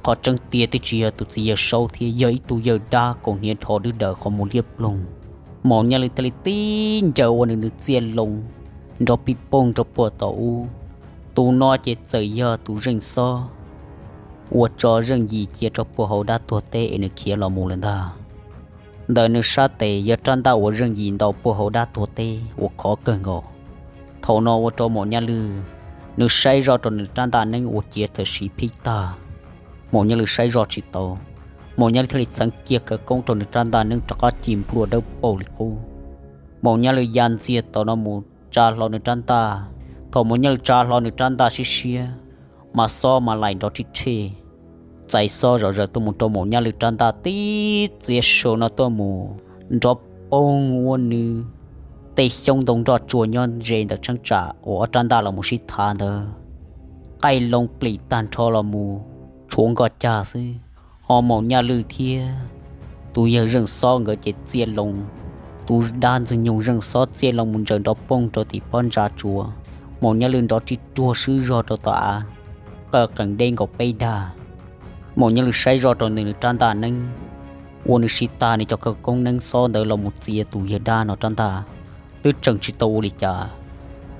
Qhov tseeb tiag twb tsis yog tus txiv yawg Saub thiab, yog ib tug yawg dab kaus hniav dhos dwb daws qhov muag liab ploog. Maum Nyaj Lwj thiaj li tib ncaws ua nws nws txiaj loo nrov pij pooj rau puag tom ub. Tus no ces txawm yog tus zeej xob uas tso zeej yim cia rau puag hauv dab tuag teb es nws khiav los mus lawm ntag. Ntawm nws sab tes yog rab ntaj uas zeej yim ntaus puag hauv dab tuag teb uas khov kawg nkaus. Thaum no ua rau Maum Nyaj Lwj, nws saib zoj rau nws rab ntaj neeb ua ciav txawm siv phib tag. Maum Nyaj Lwj saib zoj tsis tau, Maum Nyaj Lwj thiaj li txeev kiag khawv koob rau nws rab ntaj neeb rov qab ci nplua dawb paug li qub. Maum Nyaj Lwj ya ntxiag tom no mus tsa hlo nws rab ntaj. Thaum Maum Nyaj Lwj tsa hlo nws rab ntaj siab siab, mas xob mas laim nrov rib rhe. Txais xob zom zaws tuaj mus rau Maum Nyaj Lwj rab ntaj tib txiav saum no tuaj mus, nrov poog ua nws tej xyoob ntoo nroj tsua nyob ze ntawm cheeb tsam uas ob rab ntaj los mus sib thav ntawd, qaij loo plim tag nrho los mus tshuav nkoj cag xwb. Ho Maum Nyaj Lwj thiab tus yawg zeej xob nkawd ces txiaj loo, tus dab ntxwg nyoog zeej xob txiaj loo mus ntsaws nrov poog rau tim pob ntsa tsua. Maum Nyaj Lwj nrov rib ruag swb zog rau tom av, qawj qees deb nkaus peb dag. Maum Nyaj Lwj saib zoj rau nws nws rab ntaj neeb, ua nws siv tag nws cov khawv koob neeb xob ntawd los mus txiav tus yawg dab no rab ntaj. twb tseem tsis tau ua li cas,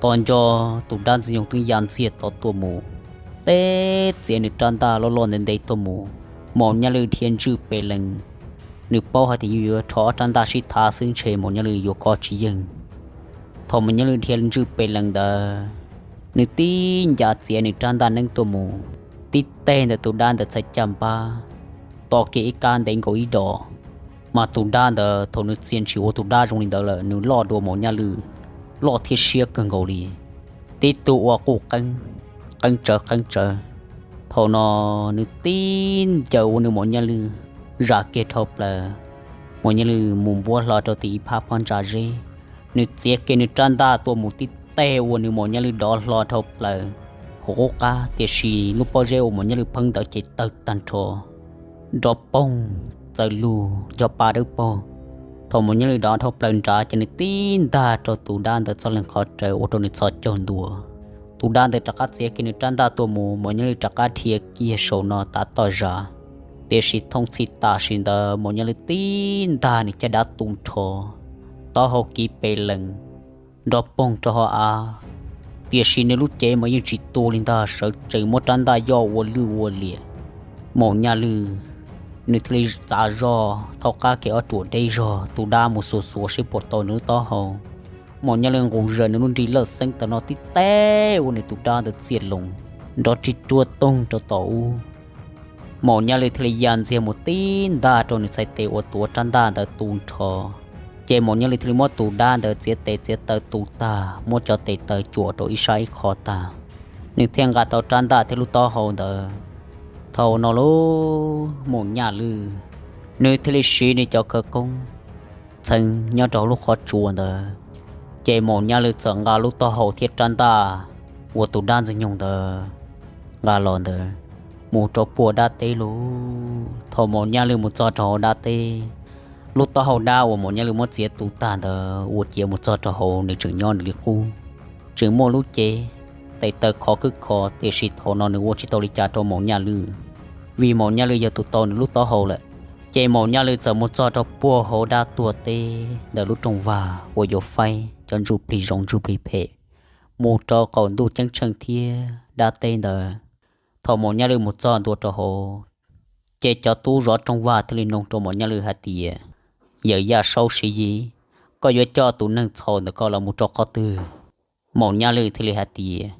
tos nco tus dab ntxwg nyoog twb ya ntxiag tod tuaj mus, teb txiav nws rab ntaj loj loj ntev ntev tuaj mus. Maum Nyaj Lwj dhia ntswj pes lees, nws paub hais tias yus yuav rho ob rab ntaj sib thav xwb ntshe Maum Nyaj Lwj yuav kov tsis yeej. Thaum Maum Nyaj Lwj dhia ntswj pes lees ntawd, nws tib ncav txiav nws rab ntaj neeb tuaj mus, tib teg ntawm tus dab ntawd txhais caj npab, tos kiag ib kab ntev nkaus ib dos. Mas tus dab ntawd thaum nws txia ntshis ua tus dab zoo li ntawd lawm, nws loj dua Maum Nyaj Lwj, loj thiab siab kawg nkaus li, tib tug ua quj qeeb, qeeb tsawv qeeb tsawv. Thaum no nws tib ncaws ua nws Maum Nyaj Lwj zam kiag dhau plaws, Maum Nyaj Lwj mus npuab hlo rau tim ib phab pob ntsa zeb. Nws txiav kiag nws rab ntaj tuaj mus tib teg ua nws Maum Nyaj Lwj dov hlo dhau plaws hauv qub qab, tiam sis lub pob zeb uas Maum Nyaj Lwj pheeb ntawd ces tawg tag nrho, nrov poog, txawm lug cov pa dawb paug. Thaum Maum Nyaj Lwj dov dhau plaws nrad ces nws tib ntag rau tus dab ntawd txoj leeg qhov rawv ua rau nws txhos caug ntua. Tus dab ntawd rov qab txiav kiag nws rab ntaj tuaj mus, Maum Nyaj Lwj rov qab dhia kiag saum no tav toj zas, tiam sis thooj txhij tam sim ntawd Maum Nyaj Lwj tib ntag nws caj dab tu nrho, taub hau kiv pes lees, nrov poog rau hauv av. Tiam sis nws lub cev mas yeej tsis tu li ntag, sawv tsees muab rab ntaj yoj ua lwj ua liam. Maum Nyaj Lwj nws thiaj li txav zog thaub qab kiag ob ruam deb zog, tus dab mus xuas xuas seb puas tau nws lub taub hau. Maum Nyaj Lwj nqus zaws nws lub nrig lawj xeeb tau no tib teg ua nws tus dab ntawd txiaj loo, nrov rig ruaj toog rau tom ub. Maum Nyaj Lwj thiaj li ya ntxiag mus tib ntag rau nws txhais tes uas tuav rab ntaj ntawd tu nrho. Ces Maum Nyaj Lwj thiaj li muab tus dab ntawd txiav tes txiav taw tu tag, muab cov tes taw cuam rau ib sab ib qho tag, nws thiaj nqa tau rab ntaj thiab lub taub hau ntawd. Thaum no lauj, Maum Nyaj Lwj nws thiaj li siv nws cov khawv koob txheev nyob rau hauv lub qhov tsua ntawd, ces Maum Nyaj Lwj txawm nqa lub taub hau thiab rab ntaj uas tus dab ntxwg nyoog ntawd nqa los ntawd mus rau puag dab teb lauj. Thaum Maum Nyaj Lwj mus txog rau hauv dab teb, lub taub hau dab uas Maum Nyaj Lwj muab txiav tu tag ntawd ua ciav mus txog rau hauv nws tseem nyob nws li qub, tseem muaj lub cev, tes taw khov khwb kho, tiam sis thaum no nws ua tsis tau li cas rau Maum Nyaj Lwj, vim Maum Nyaj Lwj yog tus tau nws lub taub hau lawm. Ces Maum Nyaj Lwj txawm mus txog rau puag hauv dab tuag teb ntawm lub rooj vag uas yuav faib cov ntsuj plig zoo ntsuj plig phem mus rau qaum ntuj ceeb tsheej thiab dab teb ntawd. Thaum Maum Nyaj Lwj mus txog ntua rau hauv, ces cov tub zov rooj vag thiaj li nug rau Maum Nyaj Lwj hais tias, Yawm Yaj Saub Siv Yis, koj yuav coj tus neeg txhaum ntawm koj los mus rau qhov twg? Maum Nyaj Lwj thiaj li hais tias,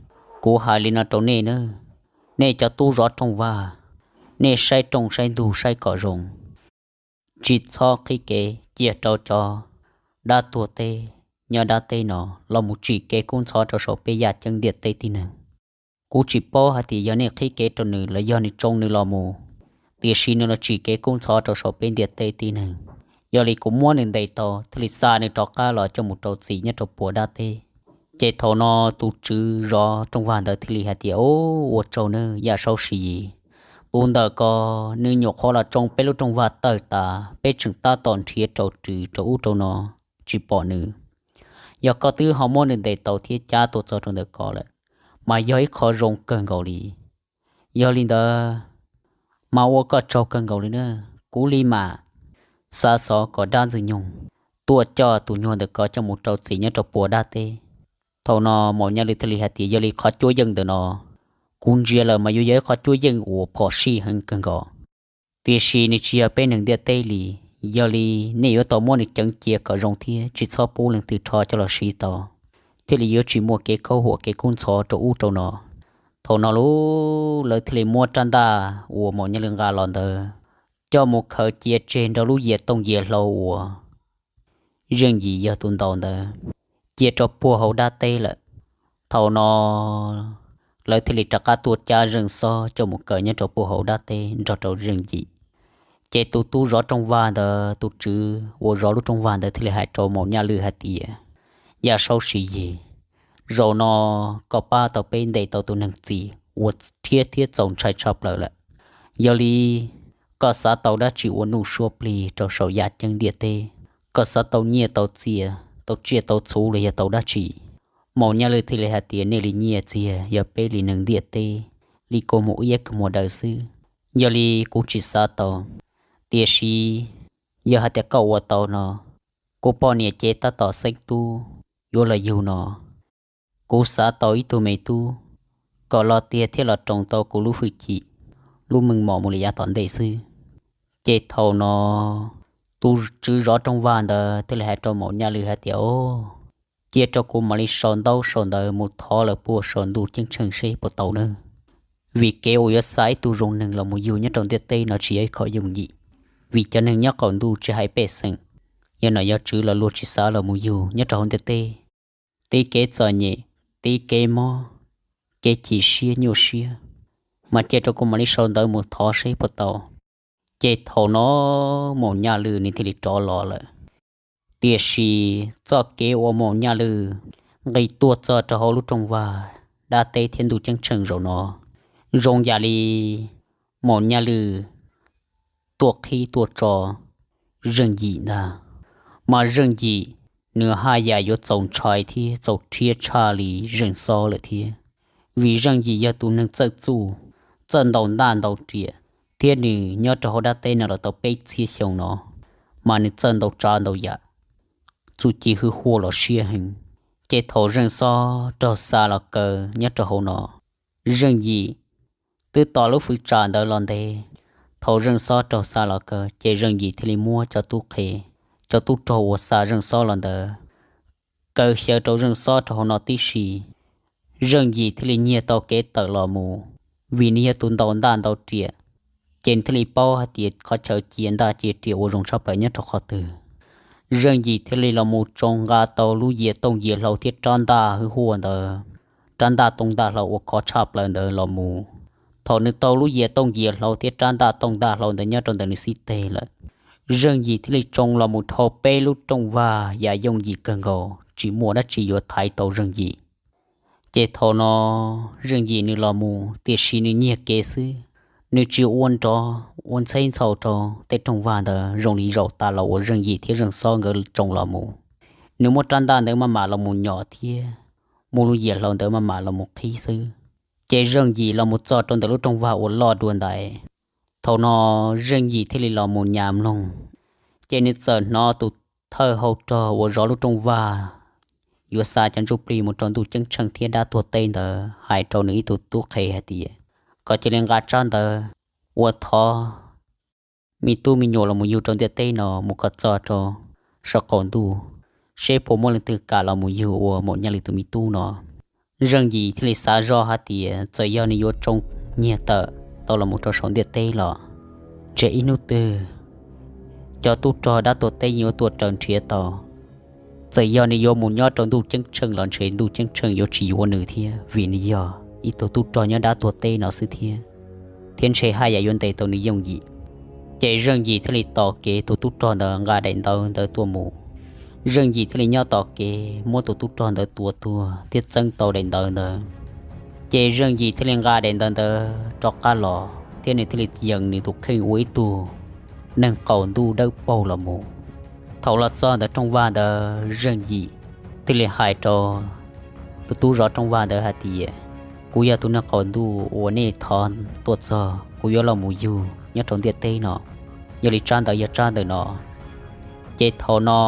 Kuv hais li no rau nej na, nej cov tub zov rooj vag, nej saib rooj saib ntug saib kom zoo, tsis txhob qhib kev cia rau cov dab tuag teb nyob dab teb no los mus tsim kev kub ntxhov rau saum peb yaj ceeb ntiaj teb tib neeg. Kuv tsis paub hais tias yog nej qhib kev rau nws los yog nws tsoo nws los mus, tiam sis nws los tsim kev kub ntxhov rau saum peb ntiaj teb tib neeg. Yog li kuv muab nws ntes tau thiaj li xa nws rov qab los coj mus rau txim nyob rau puag dab teb. Ces thaum no tus tswv zov rooj vag ntawd thiaj li hais tias, Ub, ua tsaug nawb Yaj Saub Siv Yis. Tus ntawm ko nws nyuam qhuav los tsoo peb lub rooj vag tawg tas, peb tseem tab tom nrhiav rau rws rau ub rau no tsis pom nws. Yog koj twb ho muab nws ntes tau thiab cab tuaj txog rau ntawm ko lawm, mas yog ib qho zoo kawg nkaus li. Yog li ntawd, mas ua koj tsaug kawg nkaus li na. Kuv li mam xav xov kom dab ntxwg nyoog tuaj coj tus nyuag ntawm ko coj mus rau txim nyob rau puag dab teb. Thaum no Maum Nyaj Lwj thiaj li hais tias, Yog li qhov cuab yeej ntawm no, kuv ntsia lawm mas yuav yog ib qhov cuab yeej uas phom sij heev kawg nkaus, tiam sis nws tsis yog peb neeg ntiaj teb li. Yog li nej yuav tau muab nws ceev cia kom zoo thiab tsis txhob pub leej twg rho coj los siv tau, thiaj li yuav tsis muaj kev khaub huam kev kub ntxhov rau ub rau no. Thaum no lauj, lawv thiaj li muab rab ntaj uas Maum Nyaj Lwj nqa los ntawd coj mus khaws cia tseg nrog lub yias tooj yias hlau uas Zeej Yim yog tus ntaus ntawd cia rau puag hauv dab teb lawm. Thaum no lawv thiaj li rov qab tuaj cab Zeej Xob coj mus kaw nyob rau puag hauv dab teb nrog rau Zeej Yim. Ces tus tub zov rooj vag ntawd, tus tswv uas zov lub rooj vag ntawd thiaj li hais rau Maum Nyaj Lwj hais tias, Yaj Saub Siv Yis, zaum no koj pab tau peb ntes tau tus neeg txim uas rhiab thiab txaus ntshai tshaj plaws lawm. Yog li koj xav tau dab tsi ua nuj suab plig rau saum yaj ceeb ntiaj teb? Koj xav tau nyiaj tau txiaj, tau tsiaj tau txhuv los yog tau dab tsi? Maum Nyaj Lwj thiaj li hais tias, Nej li nyiaj txiag yog peb li neeg ntiaj teb li kua muag iab kua muag daw xwb, yog li kuv tsis xav tau. Tiam sis yog hais tias koj ua tau no, kuv poj niam ces tab tom xeeb tub, yuav los yug no, kuv xav tau ib tug me tub kom los tiag thiaj los roos tau kuv lub hwj chim, lub meej mom mus li yav tom ntej xwb. Ces thaum no tus tswv zov rooj vag ntawd thiaj li hais rau Maum Nyaj Lwm hais tias, Au, cia rau kuv mam li sau ntaub sau ntawv mus thov lawv puag saum ntuj ceeb tsheej seb puas tau nawb. Vim kev uas yuav xa ib tug zoo neeg los mus yug nyob rau ntiaj teb no tsis yog ib qho yooj yim, vim cov neeg nyob qaum ntuj tsis hais pej xeem, yog nom yog tswv los luag tsis xav los mus yug nyob rau hauv ntiaj teb. Tib kev txom nyem, tib kev mob, kev chim siab nyuaj siab, mas cia rau kuv mam li sau ntawv mus thov seb puas tau. Ces thaum no Maum Nyaj Lwm nws thiaj li rov los lawm. Tiam sis txoj kev uas Maum Nyaj Lwm nqis tuaj txog rau hauv lub rooj vag dab teb thiab ntuj ceeb tsheej zaum no, zoo yam li Maum Nyaj Lwm tuaj qhib tuaj tso Zeej Yim ntag. Mas Zeej Yim nws haj yam yuav txaus ntshai thiab txaus rhiab tshaj li Zeej Xob lawm thiab. Vim Zeej Yim yog tus neeg txawj txuj, txawj ntaus ntaj ntaus riam, thiab nws nyob rau hauv dab teb no los tau peb txhiab xyoo no, mas nws txawj ntau tsav ntau yam, txuj ci hwj huaj los siab heev. Ces thaum Zeej Xob raug xa los kaw nyob rau hauv no, Zeej Yim twb tos lub fwv tsam ntawd los ntev. Thaum Zeej Xob raug xa los kaw ces Zeej Yim thiaj li muab cov tub qhe, cov tub rog uas xa Zeej Xob los ntawd kaw xyaw rau Zeej Xob rau hauv no tib si. Zeej Yim thiaj li nyiag tau kev tawm los mus, vim nws yog tus ntaus ntaj ntaus riam, ces nws thiaj li paub hais tias qhov chaw cia ntaj cia riam ua zoo tshaj plaws nyob rau qhov twg. Zeej Yim thiaj li los mus tsoo nqa tau lub yias tooj yias hlau thiab rab ntaj hwj huaj ntawd, rab ntaj tooj ntaj hlau uas khov tshaj plaws ntawd los mus. Thaum nws tau lub yias tooj yias hlau thiab rab ntaj tooj ntaj hlau ntawd nyob rau ntawm nws xib teg lawm, Zeej Yim thiaj li tsoo los mus dhau peb lub rooj vag yam yooj yim kawg nkaus, tsis muaj dab tsi yuav thaiv tau Zeej Yim. Ces thaum no Zeej Yim nws los mus tiam sis nws nyiag kev xwb, nws tsis ua nrov ua ntxheb ntxhau rau tej rooj vag ntawd zoo li zaum tas los uas Zeej Yim thiab Zeej Xob nkawd tsoo los mus. Nws muab rab ntaj ntawd maj mam los mus nyom thiab muab lub yias hlau ntawd maj mam los mus qhib xwb. Ces Zeej Yim los mus txog rau ntawm lub rooj vag uas loj dua ntais. Thaum no Zeej Yim thiaj li los mus nyas mloog, ces nws txawm hnov tus thawj hau rog uas zov lub rooj vag yuav xa cov ntsuj plig mus rau ntuj ceeb tsheej thiab dab tuag teb ntawd hais rau nws ib tug tub qhe hais tias kom cia li nqa tsab ntawv uas thov me tub me nyuam los mus yug rau ntiaj teb no mus kom txog rau saum qaum ntuj, seb puas muaj leej twg kam los mus yug ua Maum Nyaj Lwm tus me tub no. Zeej Yim thiaj li xav zoj hais tias txawm yog nws yuav tsoo nyiag tawm tau los mus rau saum ntiaj teb los, ntshe ib hnub twg cov tub rog dab tuag teb yuav tuaj raws nrhiav tau. Txawm yog nws yuav mus nyob rau ntuj ceeb tsheej los ntshe ntuj ceeb tsheej yuav tsis yuav nws thiab, vim nws yog ib tug tub rog nyob dab tuag teb no xwb thiab, thiab ntshe haj yam yuav ntes tau nws yooj yim. Ces Zeej Yim thiaj li tos kev tus tub rog ntawd nqa daim ntawv ntawd tuaj mus. Zeej Yim thiaj li nyob tos kev muab tus tub rog ntawd tua tuag thiab txeeb tau daim ntawv ntawd. Ces Zeej Yim thiaj li nqa daim ntawv ntawd rov qab los thiab nws thiaj li yees nws tus kheej ua ib tug neeg qaum ntuj dawb paug los mus. Thaum los txog ntawm rooj vag ntawd Zeej Yim thiaj li hais rau tus tub zov rooj vag ntawd hais tias, kuv yog tus neeg qaum ntuj uas nej thov tuaj txog, kuv yuav los mus yug nyob rau ntiaj teb no. Yog li tsab ntawv yog tsab ntawm no. Ces thaum no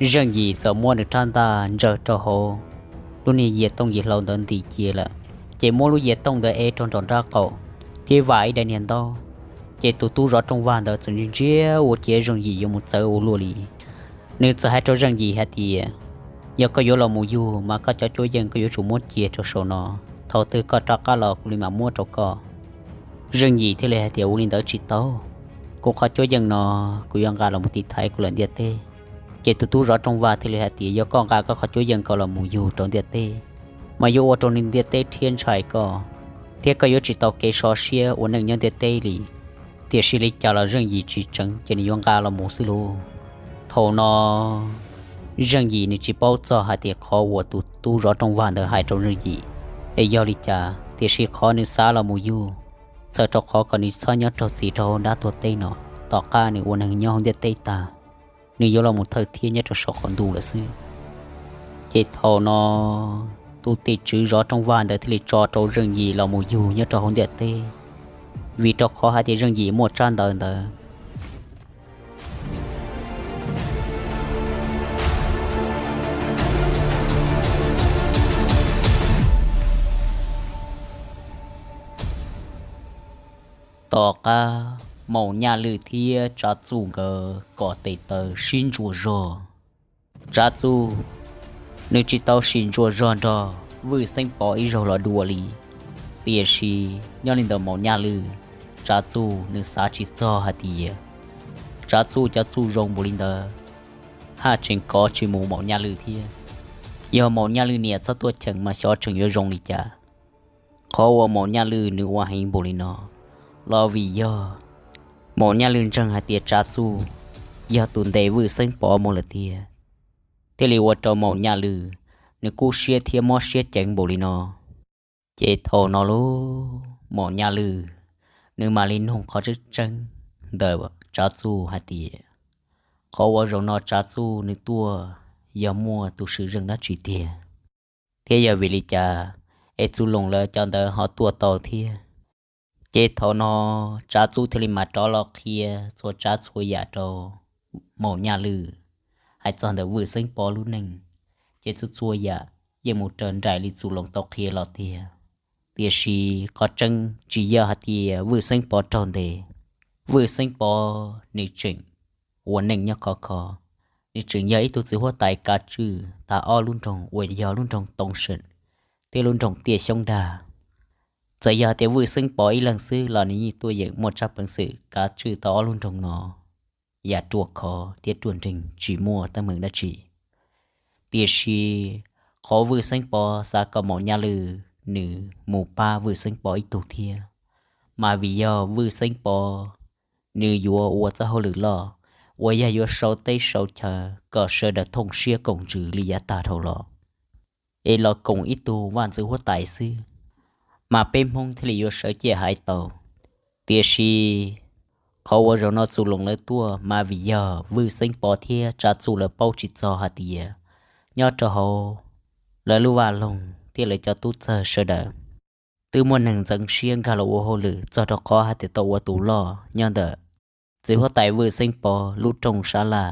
Zeej Yim txawm muab nws rab ntaj ntsaws rau hauv lub niag yias tooj yias hlau ntawd ntim cia lawm, ces muab lub yias tooj ntawd ev rau nraum nraub qaum thiab vam ib daim niag ntaub. Ces tus tub zov rooj vag ntawd txawm ntsia ntsia ua ciav Zeej Yim yuav mus txawv ua luaj li. Nws txawm hais rau Zeej Yim hais tias, yog koj yuav los mus yug mas koj cov cuab yeej koj yuav tsum muab cia rau saum no, thaum twg koj rov qab los kuv li mam muab rau koj. Zeej Yim thiaj li hais tias, ua li ntawd tsis tau, kuv qhov cuab yeej no kuv yuav nqa los mus tiv thaiv kuv lawm ntiaj teb. Ces tus tub zov rooj vag thiaj li hais tias, yog koj nqa koj qhov cuab yeej ko los mus yug rau ntiaj teb, mas yuav ua rau ntiaj teb rhiab ntshai koj, thiab koj yuav tsis tau kev sov siab ua neej nyob ntiaj teb li. Tiam sis li cas los Zeej Yim tsis tseev, ces nws yuav nqa los mus xwb lauj. Thaum no Zeej Yim nws tsis paub txog hais tias qhov uas tus tub zov rooj vag ntawd hais rau Zeej Yim es yog li cas, tiam sis qhov nws xav los mus yug, txhawm rau qhov kom nws txhob nyob raug txim rau hauv dab tuag teb no, tom qab nws ua neeg nyob hauv ntiaj teb tag, nws yuav los mus thawj thiab nyob rau saum qaum ntuj lawm xwb. Ces thaum no tus tim tswv zov rooj vag ntawd thiaj li tso rau Zeej Yim los mus yug nyob rau hauv ntiaj teb, vim rau qhov hais tias Zeej Yim muaj tsab ntawv ntawd. Tom qab Maum Nyaj Lwj thiab Tsav Txuj nkawd kom tes taw sib ntsuas zog, Tsav Txuj nws tsis tau sim ntsuas zog nrog Vwj Xeeb Pov ib zaug los dua li. Tiam sis nyob li ntawm Maum Nyaj Lwj, Tsav Txuj nws xav tsis txog hais tias Tsav Txuj cov txuj zoo npaum li ntawd haj tseem kov tsis mus Maum Nyaj Lwj thiab. Yog Maum Nyaj Lwj niam txhob tuaj cheem mas xyov tseem yuav zoo li cas. Qhov uas Maum Nyaj Lwj nws ua heev npaum li no los vim yog Maum Nyaj Lwj ntseeg hais tias Tsav Txuj yog tus ntes Vwj Xeeb Pov mus lawm tiag, thiaj li ua rau Maum Nyaj Lwj nws kub siab thiab mob siab ceev npaum li no. Ces thaum no lauj, Maum Nyaj Lwj nws mam li nug qhov tseeb tseeb ntawm Tsav Txuj hais tias, qhov uas zaum no Tsav Txuj nws tuaj yog muaj tus swm zeej dab tsi tiag, thiab yog vim li cas es Txus Loos lawv cov ntawd ho tuaj tau thiab? Ces thaum no Tsav Txuj thiaj li mam rov los qhia txhua tsav txhua yam rau Maum Nyaj Lwj hais txog ntawm Vwj Xeeb Pov lub neej. Ces txhua txhua yam yeej mus raws nraim li Txus Loos tau qhia los tiag. Tiam sis qhov tseeb tsis yog hais tias Vwj Xeeb Pov raug ntes, Vwj Xeeb Pov nws tseem ua neej nyob khov kho, nws tseem yog ib tug txiv huab tais kav tswj tag ob lub nroog uas yog lub nroog Too Seem thiab lub nroog Tiaj Xyoob Dag. Txawm yog tias Vwj Xeeb Pov ib leeg xwb los nws yeej tuaj yeem muaj tsab peev xwm kav tswj tau ob lub nroog no yam ruaj khov thiab ruaj nreeg tsis muaj teeb meem dab tsi. Tiam sis qhov Vwj Xeeb Pov xav kom Maum Nyaj Lwj nws mus pab Vwj Xeeb Pov ib tug thiab, mas vim yog Vwj Xeeb Pov nws yuav ua txoj hauj lwm loj uas yog yuav sau teb sau chaw kom sawv daws thooj siab koom ntsws li yav tag dhau los, es los koom ib tug vaj ntxwv huab tais xwb, mas peb Hmoob thiaj li yuav sawv ciaj hais tau. Tiam sis qhov uas zaum no Txus Loos lawv tuaj mas vim yog Vwj Xeeb Pov thiab Tsav Txuj lawv paub tsis txog hais tias nyob rau hauv lawv lub vaj loog thiab lawv cov tub txawg sawv daws twb muaj neeg ntxeev siab nkag los ua hauj lwm txog rau qhov hais tias tau ua tus loj nyob ntawm txiv huab tais Vwj Xeeb Pov lub rooj sab laj.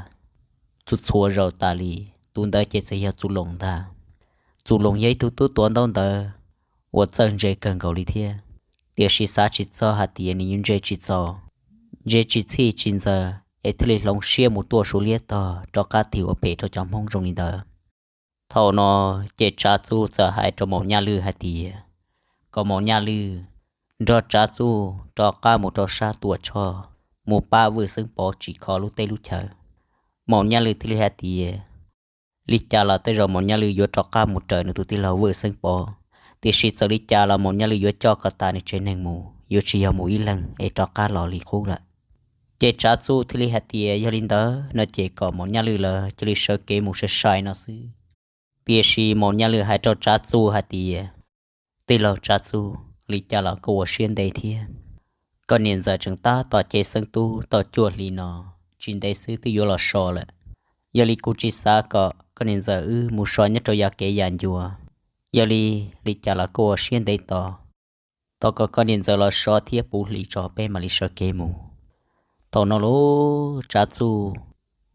Txhua txhua zaus tas li, tus ntawd ces txawm yog Txus Loos ntag. Txus Loos yog ib tug tub tuav ntaub ntawv uas txawj ntse kawg nkaus li thiab, tiam sis xav tsis txog hais tias nws yuav ntse tsis txaus, ntse tsis txhij tsis ntxaws es thiaj li hloov siab mus tuaj Suav liab tog rov qab tig ua phem rau cov Hmoob zoo li ntawd. Thaum no ces Tsav Txuj txawm hais rau Maum Nyaj Lwj hais tias kom Maum Nyaj Lwj nrog Tsav Txuj rov qab mus rau sab Tuam Tshoj mus pab Vwj Xeeb Pov tsim kho lub teb lub chaw. Maum Nyaj Lwj thiaj li hais tias li cas los tej zaum Maum Nyaj Lwj yuav rov qab mus raws nws tus tij laug Vwj Xeeb Pov, tiam sis txawm li cas los Maum Nyaj Lwj yuav coj kom tas nws tsev neeg mus, yuav tsis yog mus ib leeg es rov qab los li qub lawm. Ces Tsav Txuj thiaj li hais tias yog li ntawd no ces kom Maum Nyaj Lwj lawv cia li sawv kev mus sai sai no xwb. Tiam sis Maum Nyaj Lwj hais rau Tsav Txuj hais tias, tij laug Tsav Txuj, li cas los koj ua siab ntev thiab. Koj niam ntxawm tseem tab tom cev xeeb tub tau cuaj hli no, tsis ntev xwb twb yuav los so lawm. Yog li kuv tsis xav kom koj niam ntxawm wb mus so nyob rau yav kev yam ncua. Yog li, li cas los koj ua siab ntev tos, tos kom koj niam ntxawm los so thiab puv hlis tso peb mam li sawv kev mus. Thaum no lauj, Tsav Txuj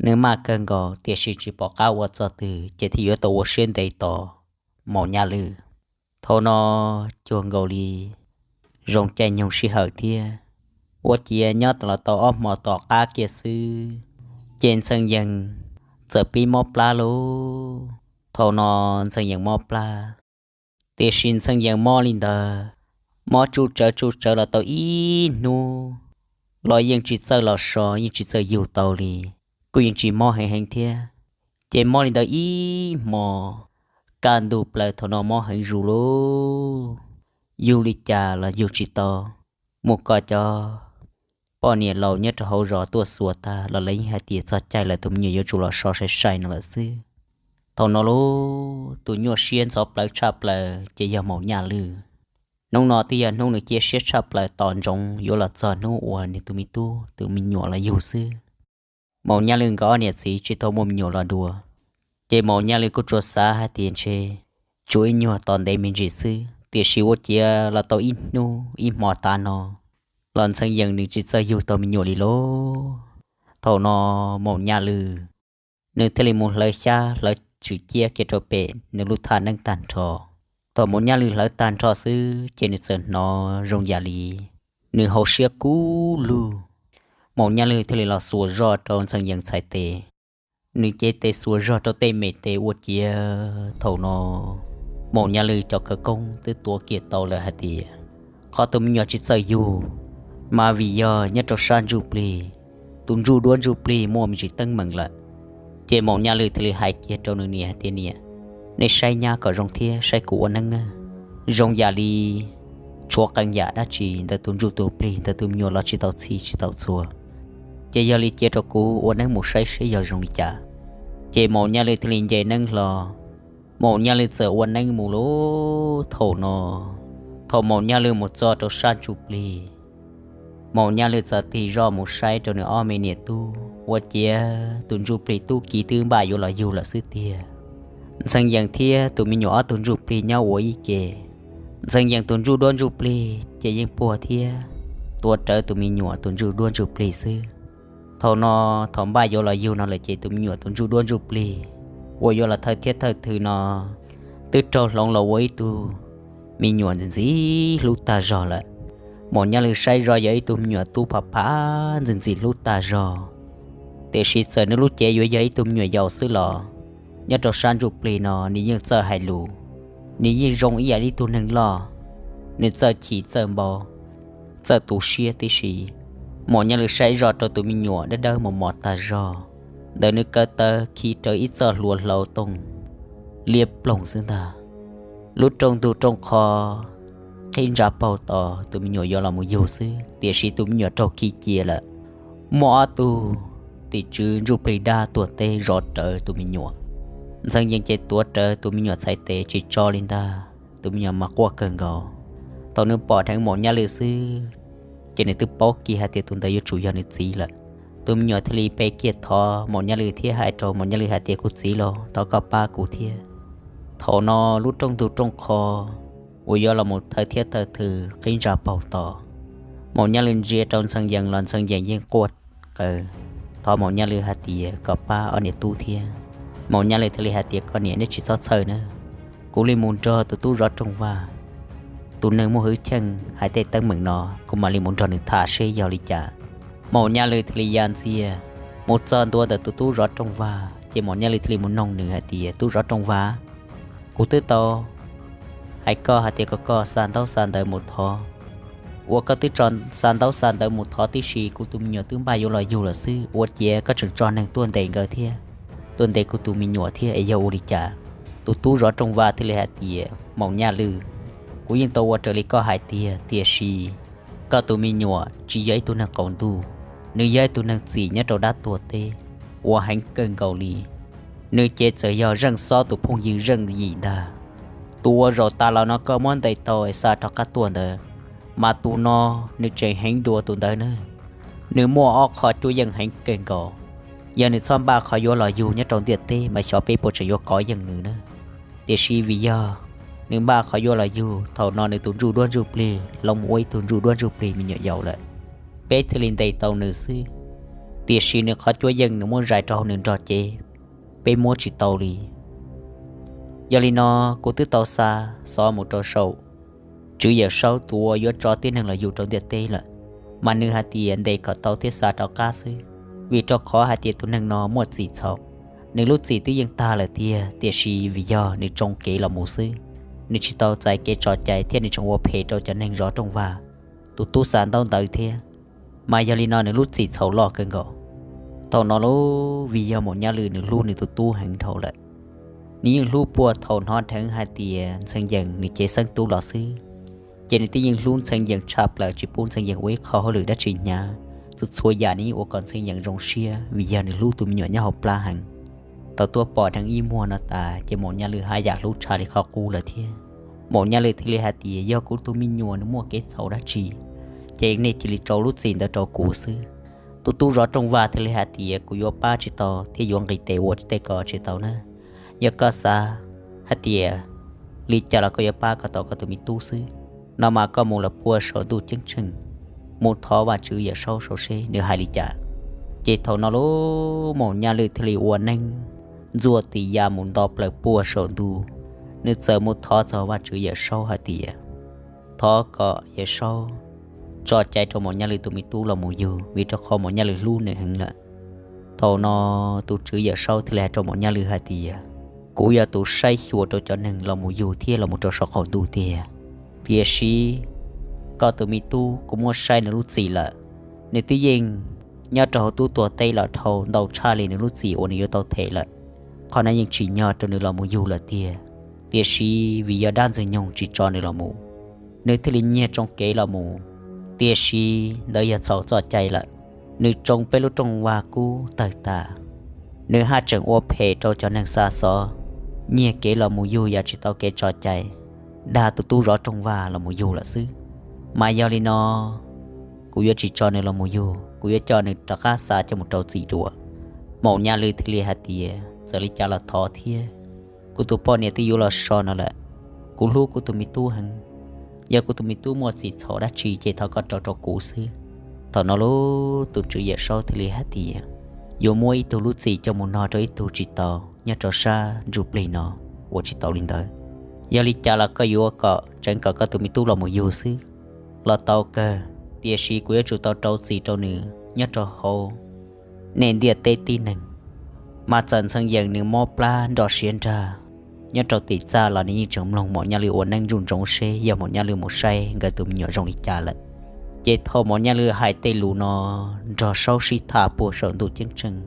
nws maj kawg nkaus tiam sis tsis pom qab ua txog twg ces thiaj yuav tau ua siab ntev tos Maum Nyaj Lwj. Thaum no cuag nkaus li zoo caij nyoog sij hawm thiab, ua ciav nyob los tau ob hmo tom qab kiag xwb, ces Ntxhee Yees txawm pib mob plab lauj. Thaum no Ntxhee Yees mob plab, tiam sis Ntxhee Yees mob li ntawd, mob tsuj tsawv tsuj tsawv los tau ib hnub los yeej tsis txawj los so, yeej tsis txawj yug tau li, kuj yeej tsis mob heev heev thiab. Ces mob li ntawd ib hmo, kaj ntug plaws thaum no mob heev zus lauj, yug li cas los yug tsis tau. Mus kom cov poj niam laus nyob rau hauv zos tuaj xuas tag los lawv yeej hais tias txog caij lawm tus me nyuam yuav tsum los so sai sai no lawm xwb. Thaum no lauj, tus nyuaj siab ntxhov plawv tshaj plaws ces yog Maum Nyaj Lwj. Hnub no twb yog hnub nws cia siab tshaj plaws tos ntsoov yuav los txog hnub uas nws tus me tub tus me nyuam los yug xwb. Maum Nyaj Lwj nkawd ob niam txiv tsis tau muaj me nyuam los dua, ces Maum Nyaj Lwj kuj tsuas xav hais tias ntshe tsuas ib nyuag tos ntev me ntsis xwb, tiam sis ua ciav los tau ib hnub ib hmo tav no los Ntxhee Yees nws tsis txawj yug tau me nyuam li lauj. Thaum no Maum Nyaj Lwj nws thiaj li mus hlawv xyab hlawv tswm ciab kiag rau pem nws lub thaj neeb tag nrho. Thaum Maum Nyaj Lwj hlawv tag nrho xwb ces nws txawm hnov zoo yam li nws hauv siab kub lug. Maum Nyaj Lwg thiaj li los xuas zog rau Ntxhee Yees txhais tes. Nws cev tes xuas zog rau tej me tes ua ciav thaum no Maum Nyaj Lwg cov khawv koob twb tuav kiag tau lawm hais tias qhov tus me nyuam tsis txawj yug, mas vim yog nyob rau sab ntsuj plig, tus ntsuj duab ntsuj plig muaj me ntsis teeb meem lawm. Ces Maum Nyaj Lwg thiaj li hais kiag rau nws niam hais tias, Niam, nej saib nyab kom zoo thiab saib kuv ua neeb nawb. Zoo yam li tshuav qee yam dab tsi ntawm tus ntsuj tus plig ntawm tus me nyuam los tsis tau txhij tsis tau txhua, ces yog li cia rau kuv ua neeb mus saib seb yog zoo li cas. Ces Maum Nyaj Lwg thiaj li nce neeb hlo. Maum Nyaj Lwg txawm ua neeb mus lub thaum no, thaum Maum Nyaj Lwg mus txog rau sab ntsuj plig, Maum Nyaj Lwg txawm tig zog mus saib rau nws ob me niam tub ua ciav tus ntsuj plig tub ki twb npaj yuav los yug lawm xwb tiag. Ntxhee Yees thiab tus me nyuam ob tug ntsuj plig nyob ua ib ke. Ntxhee Yees tus ntsuj duab ntsuj plig ces yeej puag thiab tuav rawv tus me nyuam tus ntsuj duab ntsuj plig xwb. Thaum no, thaum npaj yuav los yug no lawm ces tus me nyuam tus ntsuj duab ntsuj plig uas yuav los thawj thiab thawj thwm no twb raug hloov los ua ib tug me nyuam ntxim ntxim hlub tag zog lawm. Maum Nyaj Lwg saib zog yog ib tug me nyuam tub phav phav ntxim ntxim hlub tag zog, tiam sis txawm nws lub cev yuav yog ib tug me nyuam yaus xwb los nyob rau sab ntsuj plig no nws yeej txawj hais lus, nws yeej zoo ib yam li ib tug neeg loj, nws txawj chim txawj npau, txawj tu siab tib si. Maum Nyaj Lwg saib zog rau tus me nyuam dawb dawb mos mos tag zog, ntawm nws kaw taw khi raws ib txoj hlua hlau tooj liab ploog xwb ntag. Lub rooj ntug rooj qho qhib ntsa paug tos tus me nyuam yuav los mus yug xwb, tiam sis tus me nyuam raug khi cia lawm. Muaj ob tug tim tswv ntsuj plig dab tuag teb zov rawv tus me nyuam. Ntxhee Yees ces tuav rawv tus me nyuam txhais tes tsis tso li ntag, tus me nyuam mas quaj kawg nkaus. Thaum nws pom dheev Maum Nyaj Lwg xwb, ces nws twb paub kiag hais tias tus ntawd yuav tsum yog nws txiv lawm. Tus me nyuam thiaj li pe kiag thov Maum Nyaj Lwg thiab hais rau Maum Nyaj Lwg hais tias, Kuv txiv lauj, thov koj pab kuv thiab. Thaum no lub rooj ntug rooj qho uas yuav los mus thawj thiab thawj thwm qhib ntsa paug tos, Maum Nyaj Lwg ntsia rau Ntxhee Yees los Ntxhee Yees yeej quaj qw thov Maum Nyaj Lwg hais tias kom pab ob niam tub thiab. Maum Nyaj Lwg thiaj li hais tias, Koj niam, neb tsis txhob txhawj na, kuv li mus nrog tus tub zov rooj vag, tus neeg muaj hwj chim hais tej teeb meem no, kuv mam li mus nrog nws tham seb yog li cas. Maum Nyaj Lwg thiaj li ya ntxiag mus txog ntua ntawm tus tub zov rooj vag, ces Maum Nyaj Lwg thiaj li mus noog nws hais tias, Tub zov rooj vag, kuv twb tau hais koj hais tias kom koj xa ntaub xa ntawv mus thov, uas koj twb tso xa ntaub xa ntawv mus thov tib si, kuv tus me nyuam twb npaj yuav los yug lawm xwb, ua ciav koj tseem tso neeg tuaj ntes nkawd thiab, tuaj ntes kuv tus me nyuam thiab es yog ua li cas? Tus tub zov rooj vag thiaj li hais tias, Maum Nyaj Lwg, kuv yeej tau ua raws li koj hais tiag, tiam sis koj tus me nyuam tsis yog ib tug neeg qaum ntuj, nws yog ib tug neeg txim nyob rau dab tuag teb uas heev kawg nkaus li. Nws ces txawm yog Zeej Xob tus phooj ywg Zeej Yim ntag. Tus uas zaum tas los no koj muab ntes tau es xa rov qab tuaj ntawd, mas tus no nws tseem heev dua tus ntawd na. Nws muaj ob qho cuab yeej heev kawg nkaus. Yog nws txhob npaj qhov yuav los yug nyob rau ntiaj teb mas xyov peb puas tseem yuav kov yeej nws na. Tiam sis vim yog nws npaj qhov yuav los yug, thaum no nws tus ntsuj duab ntsuj plig los mus ua ib tug ntsuj duab ntsuj plig me nyuam yaus lawm, peb thiaj li ntes tau nws xwb. Tiam sis nws qhov cuab yeej nws muab zais rau hauv nws nrog cev, peb muab tsis tau li. Yog li no, kuv twb tau xa xov mus rau saum Tswv Yawm Saub tus uas yuav tso tib neeg los yug rau ntiaj teb lawm, mas nws hais tias ntes kom tau thiab xa rov qab xwb, vim rau qhov hais tias tus neeg no muaj txim txhaum. Nws lub txim twb yeej tag lawm tiag, tiam sis vim yog nws tsoo kev los mus xwb, nws tsis tau txais kev tso cai thiab nws tseem ua phem rau cov neeg zov rooj vag, tus tub xa ntaub ntawv thiab. Mas yog li no nws lub txim txhaum loj kawg nkaus. Thaum no lub vim yog Maum Nyaj Lwg nws hlub nws tus tub heev dhau lawm, nws yeej hlub puag thaum hnov dheev hais tias Ntxhee Yees nws cev xeeb tub los xwb, ces nws twb yeej hlub Ntxhee Yees tshaj plaws tsis pub Ntxhee Yees ua ib qho hauj lwm dab tsi hnyav. Txhua txhua yam nws yeej ua kom Ntxhee Yees zoo siab vim yog nws hlub tus me nyuam nyob hauv plab heev. Thaum tuaj pom dheev ib muag no tas ces Maum Nyaj Lwg haj yam hlub tshaj li qhov qub lawm thiab. Maum Nyaj Lwg thiaj li hais tias yog kuv tus me nyuam nws muaj kev txhaum dab tsi, ces nej cia li tso lub txim ntawd rau kuv xwb. Tus tub zov rooj vag thiaj li hais tias kuv yuav pab tsis tau thiab yuav nqis tes ua tej ko tsis tau na. Yog koj xav hais tias li cas los koj yuav pab kom tau koj tus me tub xwb, no mas koj mus lawm puag saum ntuj ceeb tsheej, mus thov Vajtswv Yawm Saub saib seb nws hais li cas. Ces thaum no lub Maum Nyaj Lwg thiaj li ua neeb ntxuaj tis ya mus nto plaws puag saum ntuj. Nws txawm mus thov txog Vajtswv Yawm Saub hais tias thov kom Yawm Saub tso cai rau Maum Nyaj Lwm tus me tub los mus yug, vim rau qhov Maum Nyaj Lwm hlub nws heev lawm. Thaum no tus tswv Yawm Saub thiaj li hais rau Maum Nyaj Lwm hais tias, kuv yog tus saib xyuas rau cov neeg los mus yug thiab los mus rau saum qaum ntuj tiag. Tiam sis koj tus me tub kuv muab saib nws lub txim lawm, nws twb yeej nyob rau hauv tub tuag teb los dhau ntau tshaj li nws lub txim uas nws yuav tau them lawm. Qhov no yeej tsim nyog rau nws los mus yug lawm tiag. Tiam sis vim yog dab ntxwg nyoog tsis tso nws los mus, nws thiaj li nyiag tsoo kev los mus. Tiam sis ntawd yog txhaum txoj cai lawm, nws tsoo peb lub rooj vag kub tawg tas. Nws haj tseem ua phem rau cov neeg xa xov, nyiag kev los mus yug yam tsis tau kev tso cai, dag tus tub zov rooj vag los mus yug lawm xwb. Mas yog li no, kuv yuav tsis tso nws los mus yug, kuv yuav coj nws rov qab xa coj mus rau txim dua. Maum Nyaj Lwm thiaj li hais tias, txawm li cas los thov thiab, kuv tus poj niam twb yuav los so no lawm, kuv hlub kuv tus me tub heev. Yog kuv tus me tub muaj txim txhaum dab tsi ces thov koj rau rau kuv xwb. Thaum no lub tus tswv Yawm Saub thiaj li hais tias, yuav muab ib tug lub txim coj mus no rau ib tug tsis tau nyob rau sab ntsuj plig no, ua tsis tau li ntawd. Yog li cas los koj yuav kom tseev kom koj tus me tub los mus yug xwb los tau kawg, tiam sis kuv yuav tsum tau rau txim rau nws nyob rau hauv nej ntiaj teb tib neeg. Mas txawm Ntxhee Yees nws mob plab nrog siav nrag nyob rau tim txaj los nws yeej tseem mloog Maum Nyaj Lwm ua neeb ntsuj ntsoov seb yog Maum Nyaj Lwm mus saib nkawd tus me nyuam zoo li cas lawm. Ces thaum Maum Nyaj Lwm hais tej lus no nrog Saub sib tham puag saum ntuj ceeb tsheej,